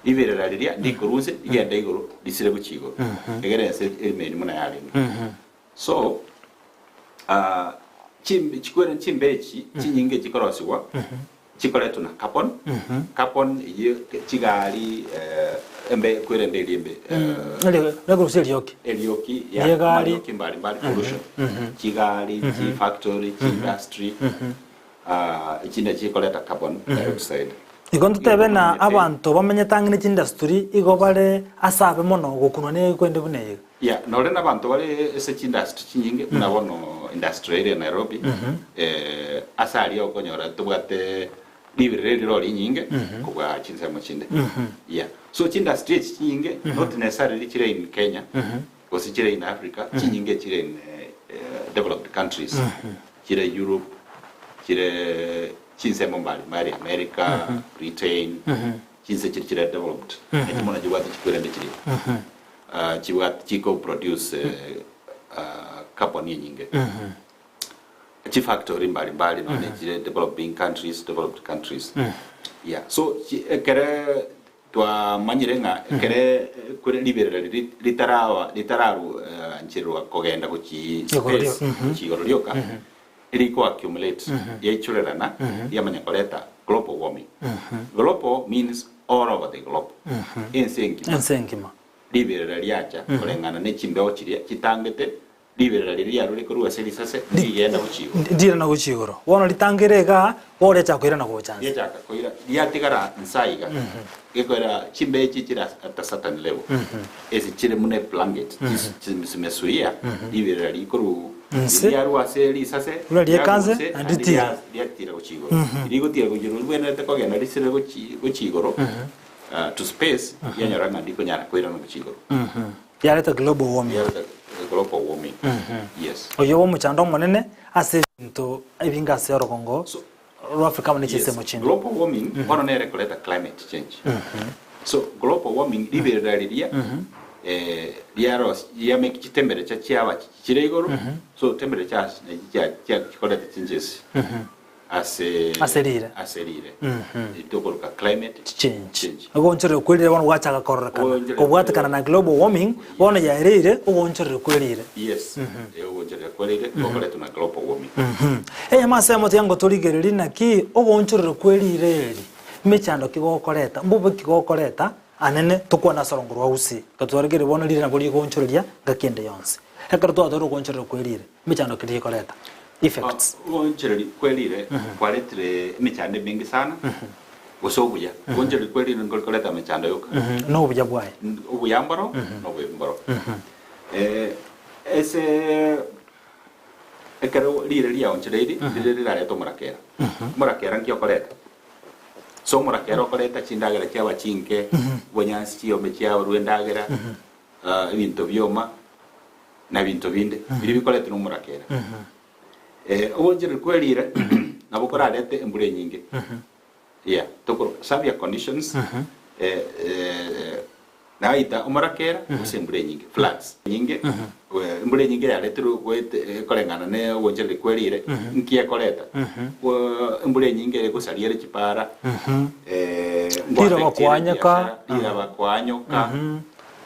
Speaker 2: Riberera riria ndikorwa inse rigende igoro risire gochia igoro, egere ense erimeri buna yarenge. So ah, chim- chikwere chimbe echi chinyinge chikorosigwa chikoretwa na carbon carbon eyio chigari eh, embe ekwerende eria embe eh,
Speaker 1: Nekorusia erioki.
Speaker 2: erioki ya
Speaker 1: Riegari.
Speaker 2: amarioki mbari mbari pollution chigari chifactory chiindustry ah, echi nachi chikoreta carbon dioxide
Speaker 1: Igo ntotebe na abanto bamenyete ang'e ne chindustry igo bare ase abe mono gokunwa ne ekwende buna eye iga.
Speaker 2: Yeah, nore nabanto bare ase chiindustry chinyinge buna bono industry ere Nairobi, eh, ase aria okonyora tobwate riberera eriro rinyinge kobua chinsemo chinde. Yeah. So chiindustry echi chinyinge not necessarily chire in Kenya gose chire in Africa, chinyinge chire in eh, developed countries, chire Europe, chire chinsemo mbari mbari America, Britain, chinse chiri chire developed, nachi mono chibwate chikwerende chiria. Chibwate chiko produce carbon enyinge. Chifactory mbari mbari nonye chire developing countries, developed countries. Yeah, so chi ekere twamanyire ng'a ekere kore riberera riria ritaraba ritararu ancherwa kogenda gochi
Speaker 1: Igoro rio-
Speaker 2: space, gochi igoro rioka, riko accumulate, riaichorerana, riamanya koreta global warming. Global means all over the globe, ense engima.
Speaker 1: Ense engima.
Speaker 2: Riberera riacha koreng'ana ne chimbeo chiria chitangete, riberera riria riarure korwa ase risase ndirigenda gochia igoro.
Speaker 1: Ndirana gochia igoro. Bono ritangere igaa, bono riachaka koirana gocha nse.
Speaker 2: Riachaka koira, riatigara nse aiga, gekoira chimbeo echi chire at a certain level, ase chire buna eblanket, chis- chimesuia, riberera rikorwa
Speaker 1: Nse.
Speaker 2: riarwa ase risase,
Speaker 1: Buna rieka nse,
Speaker 2: riarwa nse,
Speaker 1: naende
Speaker 2: naende
Speaker 1: ritira.
Speaker 2: ria- riatira gochia igoro. Rigotira gochia igoro, ribwenerete kogenda risire gochi gochia igoro, to space, rianyora ng'a ndikonyara koirana gochia igoro.
Speaker 1: Riareta global warming.
Speaker 2: Riareta global warming, yes.
Speaker 1: Oyio omochando omonene ase ebinto ebinge ase orogongo rwa Africa amo ne chinsemo
Speaker 2: Yes,
Speaker 1: chinde.
Speaker 2: global warming bono nere ekoreta climate change. So global warming riberera riria eh, riaros riamake chitemperature chiaba chire igoro so temperatures nachi chia chia chikoreta changes ase
Speaker 1: Ase rire.
Speaker 2: ase rire tokoroka climate
Speaker 1: Change.
Speaker 2: change.
Speaker 1: Ogoonchorera kwerire bono gwachaka kororekana.
Speaker 2: Ogoonchorera
Speaker 1: Kobwatekana na global warming, bono yaereire ogoonchorera kwerire.
Speaker 2: Yes, eh, ogoonchorera kwerire gokoretwa na global warming.
Speaker 1: Eyemo ase eyemo tiga ngotorigererie naki ogoonchorera kwerire eri, mechando ki gokoreta, mbobe ki gokoreta, anene tokwane ase orongo rwa gusii. Gatwarigereria bono rire nabo rigoonchoreria ngaki ende yonsi. Ekero twatoire ogoonchorera kwerire, emechando ki rikoreta? Effects.
Speaker 2: Ogoonchoreri kwerire kwaretire emechando emenge sana, gose obuya. Ogoonchoreri kwerire nkori koreta emechando yoka.
Speaker 1: Na obuya bwaye.
Speaker 2: Obuya mboro, na obobe mboro. Ase ekero rire riaonchoreiri, rire rirarete omorakera. Omorakera nki okoreta? Ase omorakera okoreta chindagera chiaba chinke, obonyansi chiyombe chiaborwa endagera, ebinto bioma, na ebinto binde, biria bikoretwa nomorakera. Ogoonchoreria kwe rire nabo korarete embura enyinge. Yeah, tokoroka severe conditions, naita omorakera gose embura enyinge, floods enyinge, embura enyinge yaretirwe goete ekoreng'ana ne ogoonchoreria kwe rire, nki ekoreta? Embura enyinge egosaria ere chipara,
Speaker 1: Riroba
Speaker 2: ngoaffecti ere
Speaker 1: koanyoka.
Speaker 2: ebiashara, riraba koanyoka,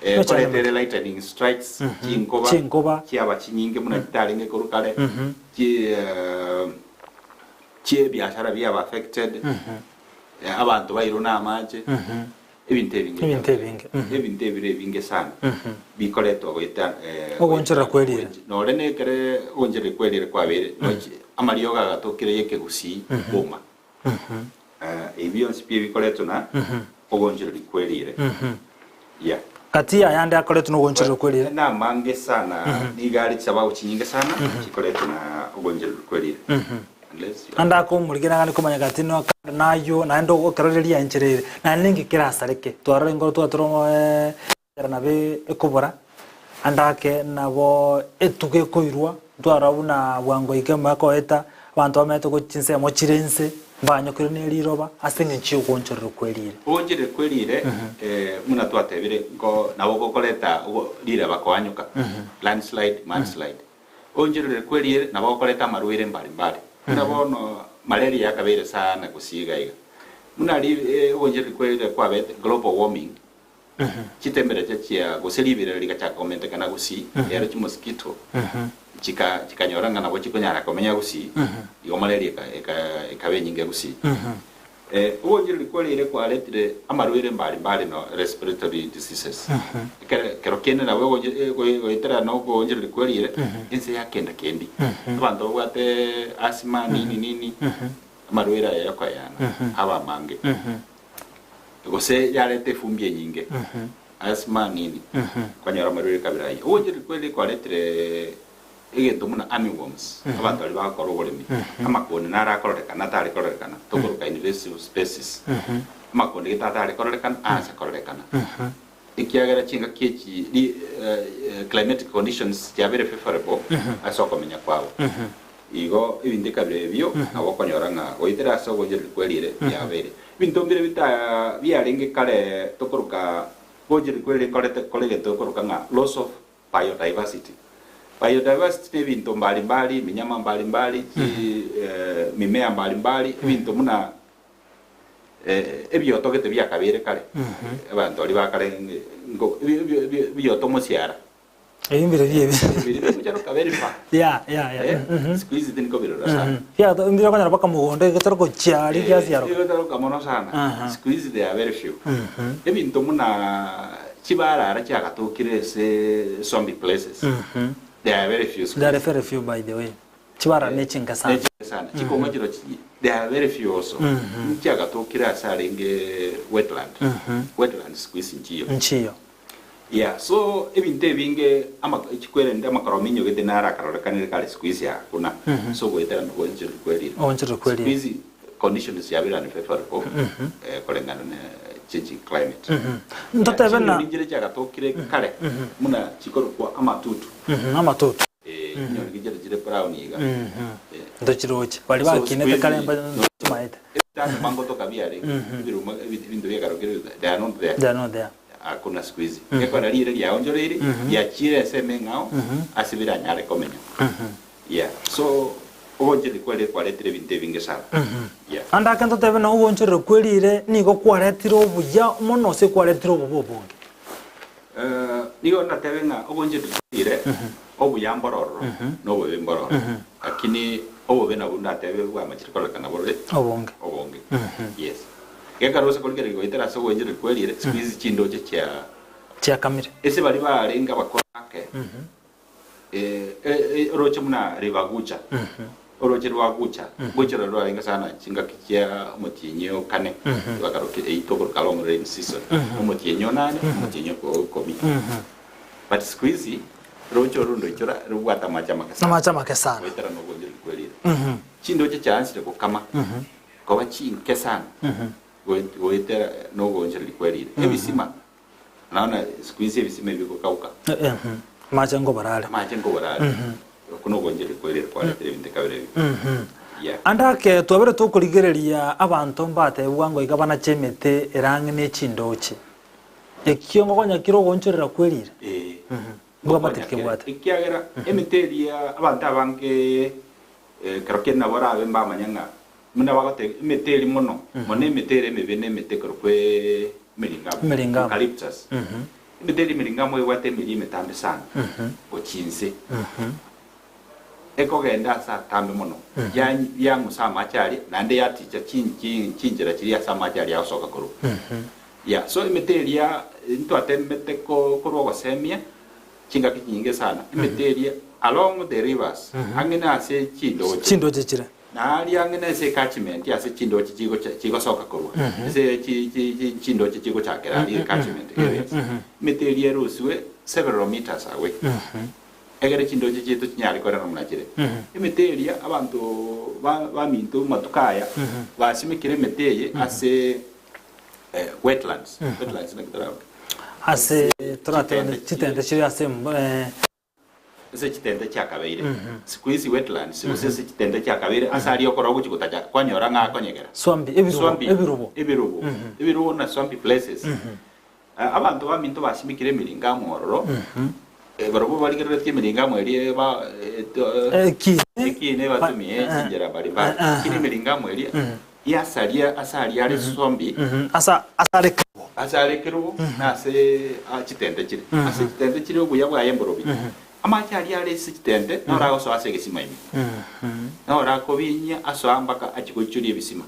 Speaker 2: Koreta ere lightning strikes, chinkoba,
Speaker 1: Chinkoba.
Speaker 2: chiaba chinyinge buna chitarenge korwa kare, chi chiebiashara biaba affected, abanto bairwe na amache, ebinto ebinge
Speaker 1: Ebinto ebinge,
Speaker 2: Ebinto ebire ebinge sana bikoretwa goeta
Speaker 1: Ogoonchorera kwerire.
Speaker 2: Nore nekere ogoonchorera kwerire kwabeire, amariogo agatokire yekegusii boma. Ebi bionsi pi ebikoretwe na ogoonchoreria kwerire. Yeah.
Speaker 1: Gati y'ayande akoretwe nogoonchoreria kwerire.
Speaker 2: Namange sana, nigo are chisababu chinyinge sana chikoretwe na ogoonchoreria kwerire. Unless you
Speaker 1: Ande akomorigia nagane komanya gati no kando naywo naende okeroria rianchera ere naende ninki kerasareke twarora enkoro twatura Ekero nabo ekobora, ande ake nabo etugo ekoirwa, ntwarora buna bwango iga omwaka oeta, abanto bamenyete gochia chinsemo chire inse, mbanyokire ne riroba ase eng'encho y'ogoonchorerwa kwe riire.
Speaker 2: Ogoonchorerwa kwe riire, buna twatebire, nko nabo gokoreta ogo riraba koanyoka, landslide, mudslide. Ogoonchorerwa kwe riire nabo gokoreta amarwaire mbari mbari, buna bono malaria yakabeire sana gusii iga iga. Buna ri ogoonchorerwa kwe riire kwabete global warming, Chitemperature chia gose ribirero rigachaka komentekana gusii, ero chimosquito chika chikanyora ng'a nabo chikonyara komenya gusii, igo malaria eka eka ekaba enyinge gusii. Ogoonchoreria kwarire kwaretire amarwaire mbari mbari no respiratory diseases. Ekero ekero kende nabo ogoncho goetera na ogoonchoreria kwarire, ense yakenda kendi. Abanto babwate asthma nini nini, amarwaire aya yokoeyana aba amange. Gose yareta efumbi enyinge ase mang'ini, kwanyora amarwaire kabere ayio. Ogochia rikweri kwaretire egento buna armyworms, abanto baria bagokora oboremi, amakonde naro akororekana atare kororekana, tokoroka invasive species. Amakonde gete atare kororekana aase kororekana. Ekiagera chingaki echi ri climatic conditions chiabeire favourable ase okomenya kwabo. Igo ebinto ekabira ebio nabo okonyora ng'a goetera ase ogonchereri kwe riire biabeire. Ebinto mbire bita biarenge kare tokoroka gonchereri kwe riire korete kore egento tokoroka ng'a loss of biodiversity. Biodiversity ne ebinto mbari mbari, eminyama mbari mbari, chi mimea mbari mbari, ebinto buna Ebioto gete biakabeire kare, abanto baria ba kare nko ebioto mosiara.
Speaker 1: Ebi mbire biebi.
Speaker 2: Biri bikocharoka very far.
Speaker 1: Yeah, yeah, yeah.
Speaker 2: Siku hizi tinikobirora sana.
Speaker 1: Biato mbire okonyora mpaka mogondo egetoro gochia aria giasiaroka.
Speaker 2: Egotaroka mono sana. Siku hizi they are very few. Ebinto buna chibarara chiagatokire ase swampy places. They are very few siku
Speaker 1: They are
Speaker 2: hizi.
Speaker 1: very few by the way. Chibara nechinke sana.
Speaker 2: Nechinke sana. Chikong'u chiro chi they are very few also. Nchiagatokire ase arenge wetland. Wetland siku hizi nchiyo.
Speaker 1: Nchiyo.
Speaker 2: Yeah, so ebinto ebinge ama chikwerende amakorominyo gete naro akarorekanire kare siku hizi hakuna. So goetera nogoonchoreri kwerire.
Speaker 1: Ogoonchoreri kwerire.
Speaker 2: Siku hizi conditions chiabeire unfavorable koreng'ana ne changing climate.
Speaker 1: Ntotebe na.
Speaker 2: Chinyoni nchire chiagatokire kare buna chikorokwa amatutu.
Speaker 1: Amatutu.
Speaker 2: Eh, chinyoni gichire chire brown iga. Eh.
Speaker 1: Ntochiroche. Baria
Speaker 2: So,
Speaker 1: bakinete
Speaker 2: siku hizi,
Speaker 1: kare mbachimaete.
Speaker 2: Ebitanda mangotoka biarenge, ebiruma ebinto biakarokire they are not there.
Speaker 1: They are not there.
Speaker 2: Hakuna siku hizi. Gekora riire riaonchoreire, riachire ensemo eng'ao ase biranyare komenya. Yeah. So ogoonchoreria kware kwaretire ebinto ebinge sana. Yeah.
Speaker 1: Ande ake ntotebe na ogoonchorera kwe riire nigo kwaretire obuya mono gose kwaretire obobe obonge.
Speaker 2: Nigo ndatebe ng'a ogoonchoreria kwe riire obuya mbororo na obobe mbororo. Lakini obobe nabwo ndatebe bwamachire kororekana borore
Speaker 1: Obonge.
Speaker 2: obonge. Yes. Gekero ase korigereria goetera ase ogoonchoreria kwe riire, siku hizi chindoche chia
Speaker 1: Chiakamire.
Speaker 2: Ase baria barenge abakoro ake. Oroche buna River Gucha, oroche rwa Gucha, Gucha roro rwarenge sana chingaki chia omotienyi o kane, bakaroka eyio tokoroka long rain season, omotienyi o nane, omotienyi o ikomi. But siku hizi roche oro ndoichora robwate amache amake sana.
Speaker 1: Amache amake sana.
Speaker 2: Goetera nogonchoreri kwerire. Chindoche chiansire gokama, koba chinke sana, goetera nogonchoreri kwerire. Ebisima Naona siku hizi ebisima ebi bigokauka.
Speaker 1: Amache nkobora are.
Speaker 2: Amache nkobora are. Okwo nogonchoreri kwerire kwaretire ebinto kabere ebi. Yeah.
Speaker 1: Ande ake twabere tokorigereria abanto mbatebwa ngo iga banache emete ere ang'e ne chindoche. Ekio ngokonya kire ogoonchorera kwerire.
Speaker 2: Ee.
Speaker 1: Mbwamate kebwate.
Speaker 2: Ekiagera emete eria abanto abange ekero kende nabo orabe mbamanya ng'a buna bagoteba emete eria mono, mono emete ere emebe na emete ekorokwa emeringamu,
Speaker 1: Emeringamu.
Speaker 2: eucalyptus. Emete eria emeringamu ebwate emeria emetambe sana gochia inse. Ekogenda ase atambe mono, ya- yang'usa amache aria, naende yaticha chin- chin- chinchera chiria ase amache aria agosoka korwa. Yeah, so emete eria ntwatemete ko- korwa ogosemia chingaki chinyinge sana, emete eria along the rivers, ang'e na ase chindoche.
Speaker 1: Chindoche chire.
Speaker 2: Na aria ang'e na ase ecatchment ase chindoche chigocha chigosoka korwa, ase chi- chi- chi- chindoche chigochakera aria ecatchment areas. Emete eria erosiwe several meters away. Egere chindoche chiaito chinyare korera buna chire. Emete eria abanto ba- baminto matuko aya basimekire emete eye ase wetlands, wetlands naki toraroke?
Speaker 1: Ase toratebe chitente chire ase
Speaker 2: Ase chitente chiakabeire. Siku hizi wetlands gose ase chitente chiakabeire ase aria okora ogochi gotacha kwanyora ng'a akonyegera.
Speaker 1: Swampy, ebirubo,
Speaker 2: Swampy,
Speaker 1: ebirubo.
Speaker 2: ebirubo, ebirubo na swampy places. Abanto baminto basimekire emiringo amo ororo, barobwo barigereretie emiringo amo eria ba
Speaker 1: Ekiine.
Speaker 2: ekiine batumie chinchera mbari mbari. Lakini emiringo amo eria yasaria ase aria are swampy,
Speaker 1: Asa asare kerubo.
Speaker 2: ase are kerubo na ase chitente chire. Ase chitente chire obuya bwaye mborobi. Amache aria are ase chitente noro agosoa ase egesima ime. Noro akobinyia asoa mpaka achie goichoria ebisima.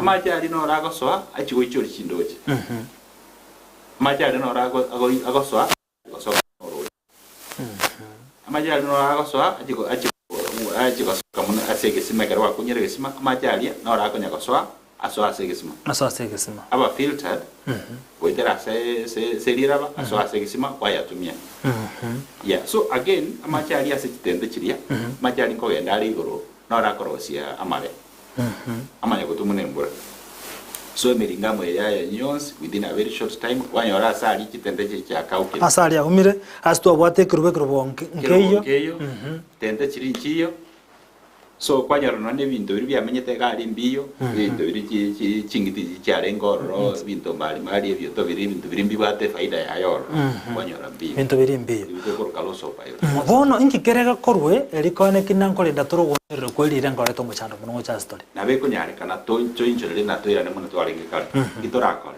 Speaker 2: Amache aria noro agosoa achie goichoria chindoche. Amache aria noro ago- ago- agosoa gosoka norooche. Amache aria noro agosoa achie go- achie go- achie gosoka mono ase egesima ekero gwakunyire egesima, amache aria noro akonya gosoa asoa ase egesima.
Speaker 1: Asoa ase egesima.
Speaker 2: Aba filtered goetera ase ase ase riraba asoa ase egesima kwayatumia. Yeah, so again amache aria ase chitente chiria, amache aria nkogenda are igoro noro akorosia amare. Amanye gotumwa nembura. So emiringamo eye yaye yonsi within a very short time kwanyora ase aria chitente chiria chiakaukire.
Speaker 1: Ase aria aumire, ase twabwate ekerubo ekerubo
Speaker 2: Ekerubo
Speaker 1: nkeiyo.
Speaker 2: nkeiyo, tente chiria nchiyo, so kwanyora nonya na ebinto biria biamenyete iga aria mbiyo, ebinto biria chi- chi- ching'iti chiria chiarenge ororo, ebinto mbari mbari ebioto biria ebinto biria mbibwate efaida yaye ororo, kwanyora mbiyo.
Speaker 1: Ebinto biria mbiyo.
Speaker 2: Ebio tokoroka loss of biodiversity.
Speaker 1: Bono inki kere gekorwe eri koene ki nankorenda tore ogoonchorera kwe riire nkorete omochando mono gocha ase tore.
Speaker 2: Nabo ekonyarekana toinchorere na toirane buna twarenge kare. Inki torakore?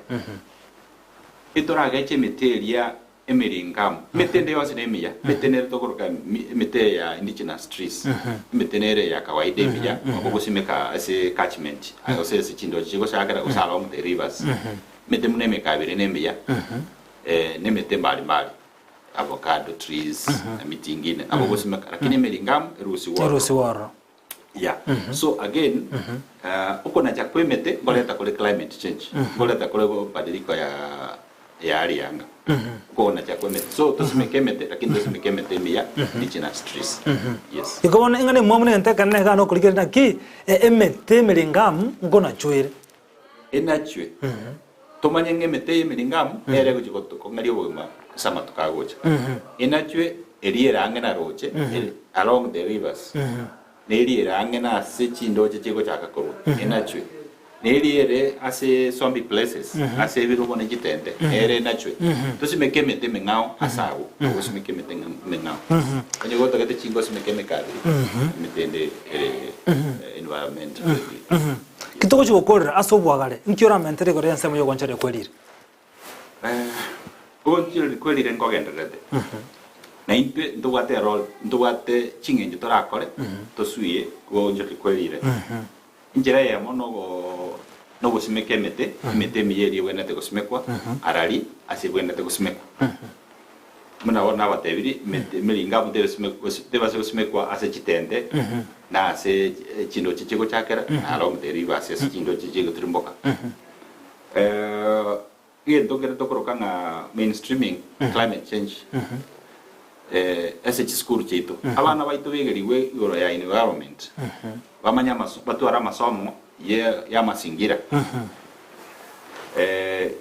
Speaker 2: Etorageche emete eria emeringamu. Emete ende yonsi nemiya, emete nere tokoroka emete ya indigenous trees, emete nere ya kawaida emiya, ogosimeka ase catchment, gose ase chindoche chigochakera gose along the rivers. Emete buna emekabere nemiya, nemete mbali mbali. avocado trees na miti ingine nabo ogosimeka lakini emiringamu erusigwe ororo.
Speaker 1: Erusigwe ororo.
Speaker 2: Yeah. So again, okonacha kwa emete nkoreta kore climate change, nkoreta kore mabadiliko ya ya hali ya anga. Okonacha kwa emete. So tosimeke emete lakini tosimeke emete emiya indigenous trees. Yes.
Speaker 1: Igo bono ing'ana emwamu negento ekenene iga nokorigereria naki emete emiringamu nkonachwa ere.
Speaker 2: Enachwe. Tomanye ng'a emete y'emiringamu nere egochia gotokong'eria obogima ase amatuko agocha. Enachwe eria ere ang'e na roche, ere along the rivers, na eria ere ang'e na ase chindoche chigochaka korwa, enachwe. Na eria ere ase swampy places, ase ebirogo ne chitente, nere enachwe. Tosimeke emete emeng'ao ase agwo, ogosimeka emete emeng'ao. Onye gotagete chinko osimeke emekabiri, emete ende ere environment friendly.
Speaker 1: Ki togochia gokorera ase obwagare? Inki oramentere igoro y'ensemo y'ogonchoreria kwe riire?
Speaker 2: Ogonchoreria kwe riire nkogendererete, na intwe ntobwate erole, ntobwate ching'encho torakore tosuie ogonchoreria kwe riire. Enchera eyemo nogo nogosimeka emete, emete emiya eria ebwenerete gosimekwa, arari ase ebwenerete gosimekwa. Buna bono nabatebirie, emete emeringamu tebase gosimekwa ase chitente, na ase chindoche chigochakera, na along the rivers ase chindoche chigotirimboka. Egento nkere tokoroka ng'a mainstreaming climate change ase chisukuru chiaito. Abana baito begerigwe igoro ya environment, bamanye amaso batware amasomo ye y'amasingira.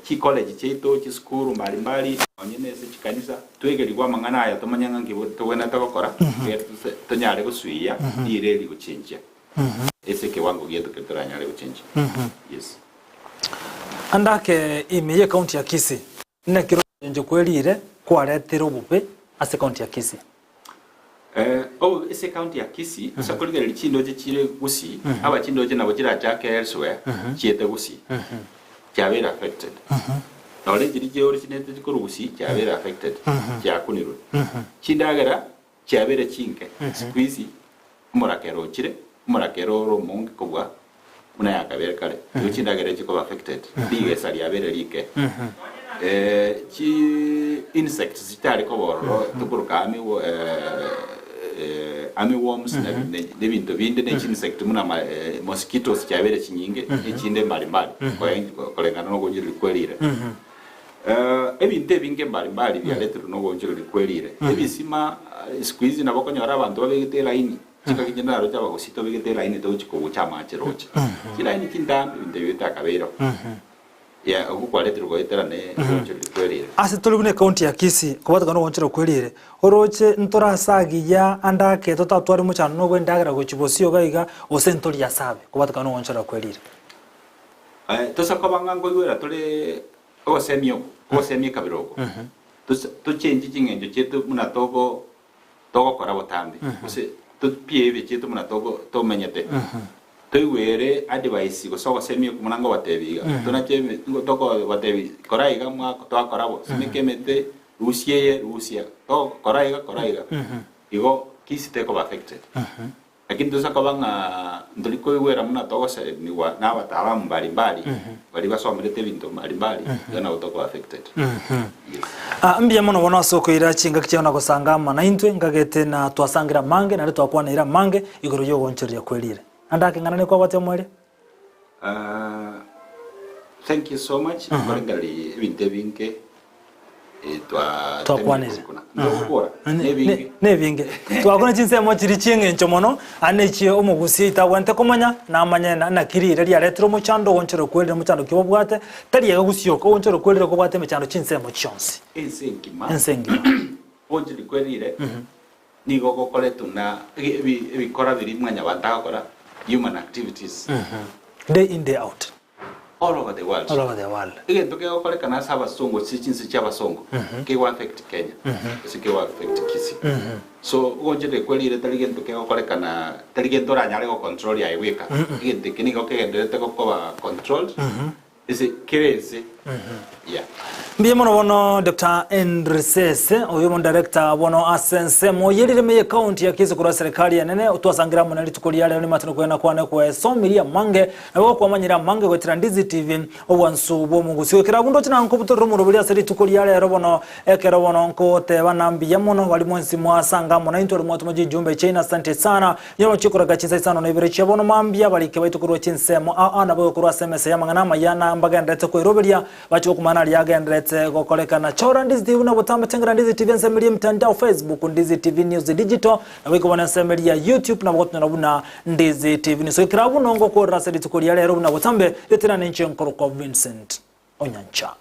Speaker 2: Chicollege chiaito, chisukuru mbali mbali, nonye na ase chikanisa, twegerigwe amang'ana aya tomanye ng'a nki togwenerete gokora, egere tonyare gosuiya riire eri gochenchia ase ekewango giaito keria toranyare gochenchia. Yes.
Speaker 1: Ande ake ime y'ecounty ya Kisii, naki roche kwerire kwaretire obobe ase ecounty ya Kisii?
Speaker 2: Obobe ase ecounty ya Kisii, ase okorigereria chindoche chire Gusii, aba chindoche nabo chirachake elsewhere chiete Gusii, chiabeire affected. Nore chiria chioriginated chikorwa Gusii chiabeire affected, chiakunirwe. Chindagera chiabeire chinke, siku hizi omorakera ochire, omorakera ore omonge kobua buna yakabeire kare. Igo chindagera echi chikoba affected, rigesa riabeire rike. Chi insects chitari koba ororo tokoroka army army worms na ebinto binde ne chi insect buna mosquitoes chiabeire chinyinge, echinde mbali mbali koreng'ana na ogonchoreria kwe rire. Ebinto ebinge mbali mbali biareterwe nogoonchoreria kwe riire. Ebisima siku hizi nabo okonyora abanto babegete elaini, chingaki chinde naroche abagusii tobegete elaini togochia kobucha amache roche. Chilaini chintambe ebinto ebio bitakabeireo. Yeah, okwo kwareterwe goetera ne ogoonchoreria kwe riire.
Speaker 1: Ase tore buna ecounty ya Kisii kobwatokana nogoonchoreria kwe riire, oroche ntore ase agiya ande ake totatware mochando nobwe endagera gochia bosio iga iga gose ntori ase abe kobwatekana nogoonchoreria kwe riire.
Speaker 2: Tosa koba ng'a nkoigwera tore ogosemia oko, ogosemia ekabira oko, tochenchie ching'encho chiaito buna togo togokora botambe, gose topie ebibe chiaito buna togo tomenyete. Toigwere advice gose ogosemia oko buna ngobatebia iga, tonache eme tokobatebia kora iga mwa twakora bo, simeka emete, rusia eye, rusia, to kora iga kora iga, igo Kisii tekoba affected. Lakini tosa koba ng'a ntori koigwera buna togosemigwa na abataalamu mbari mbari, baria basomerete ebinto mbari mbari, igo nabo tokoba affected. Yes.
Speaker 1: Ah, mbuya mono bono ase okoira chingaki chiao na gosanga ama naintwe, ngagete na twasangire amange, naende twakwaneire amange igoro y'ogoonchoreria kwe riire. Ande ake ng'ana nekwabwate omoerio?
Speaker 2: Ah, thank you so much. Nkorengereria ebinto ebinge eh, twa
Speaker 1: Twakwanire.
Speaker 2: Ndogokora nebinge.
Speaker 1: Nebinge. Twakwana chinsemo chiri chi'eng'encho mono, ane echie omogusi oitabwenerete komanya, namanye na naki riire riaretire omochando, ogonchorwa kwerire omochando ki obwate, tari iga gusioka, ogonchorwa kwerire kobwate emechando chinsemo chionsi.
Speaker 2: Ense engima.
Speaker 1: Ense engima.
Speaker 2: Ogonchorwa kwerire Nigo gokoretwe na ebikora biria mwanyabanto agokora, human activities.
Speaker 1: Day in day out.
Speaker 2: All over the world.
Speaker 1: All over the world.
Speaker 2: Egento kegokorekana ase abasongo ase chinse chia abasongo, kego affect Kenya, gose kego affect Kisii. So ogoncherera kwe riire tari gento kegokorekana, tari gento oranyare go control aye bweka. Egento eke nigo kegendererete gokoba controlled. Ase kera ense. Yeah.
Speaker 1: Mbuya mono bono Dr. Henry Sese oyo omo director bono ase ensemo yerireme ye county ya Kisii korwa serikali enene twasangira amo na rituko ria rero nimatino kwena kwane kwesomirie amange nabo gokwamanyire amange goetera Ndizi TV obwansu bw'omogusi goikera abwo ndoche nankobutorera omoroberi ase rituko ria rero bono ekero bono nkotebana mbuya mono bari mwensi mwasanga amo naintwe aria mwatoma chijumbe chiaino asante sana Nyuma chikoreka chinsa isano na ibere chia bono mambia, abariki baito korwa chinsemo ao ao naboigo korwa ase emesa y'amang'ana amaya na mbagendererete koiroberia, bache gokumana aria agendererete gokorekana. Chora Ndizi TV buna botambe chengera Ndizi TV ensemo eria emitandao Facebook, Ndizi TV News Digital, naboigo bono ensemo eria ya YouTube nabo gotonyora buna Ndizi TV News. Goikera abwo nongokorera ase rituko ria rero buna botambe, ritera ninche nkorokwa Vincent Onyancha.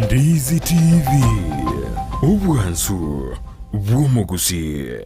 Speaker 3: Ndizi TV, obwansu bw'omogusii.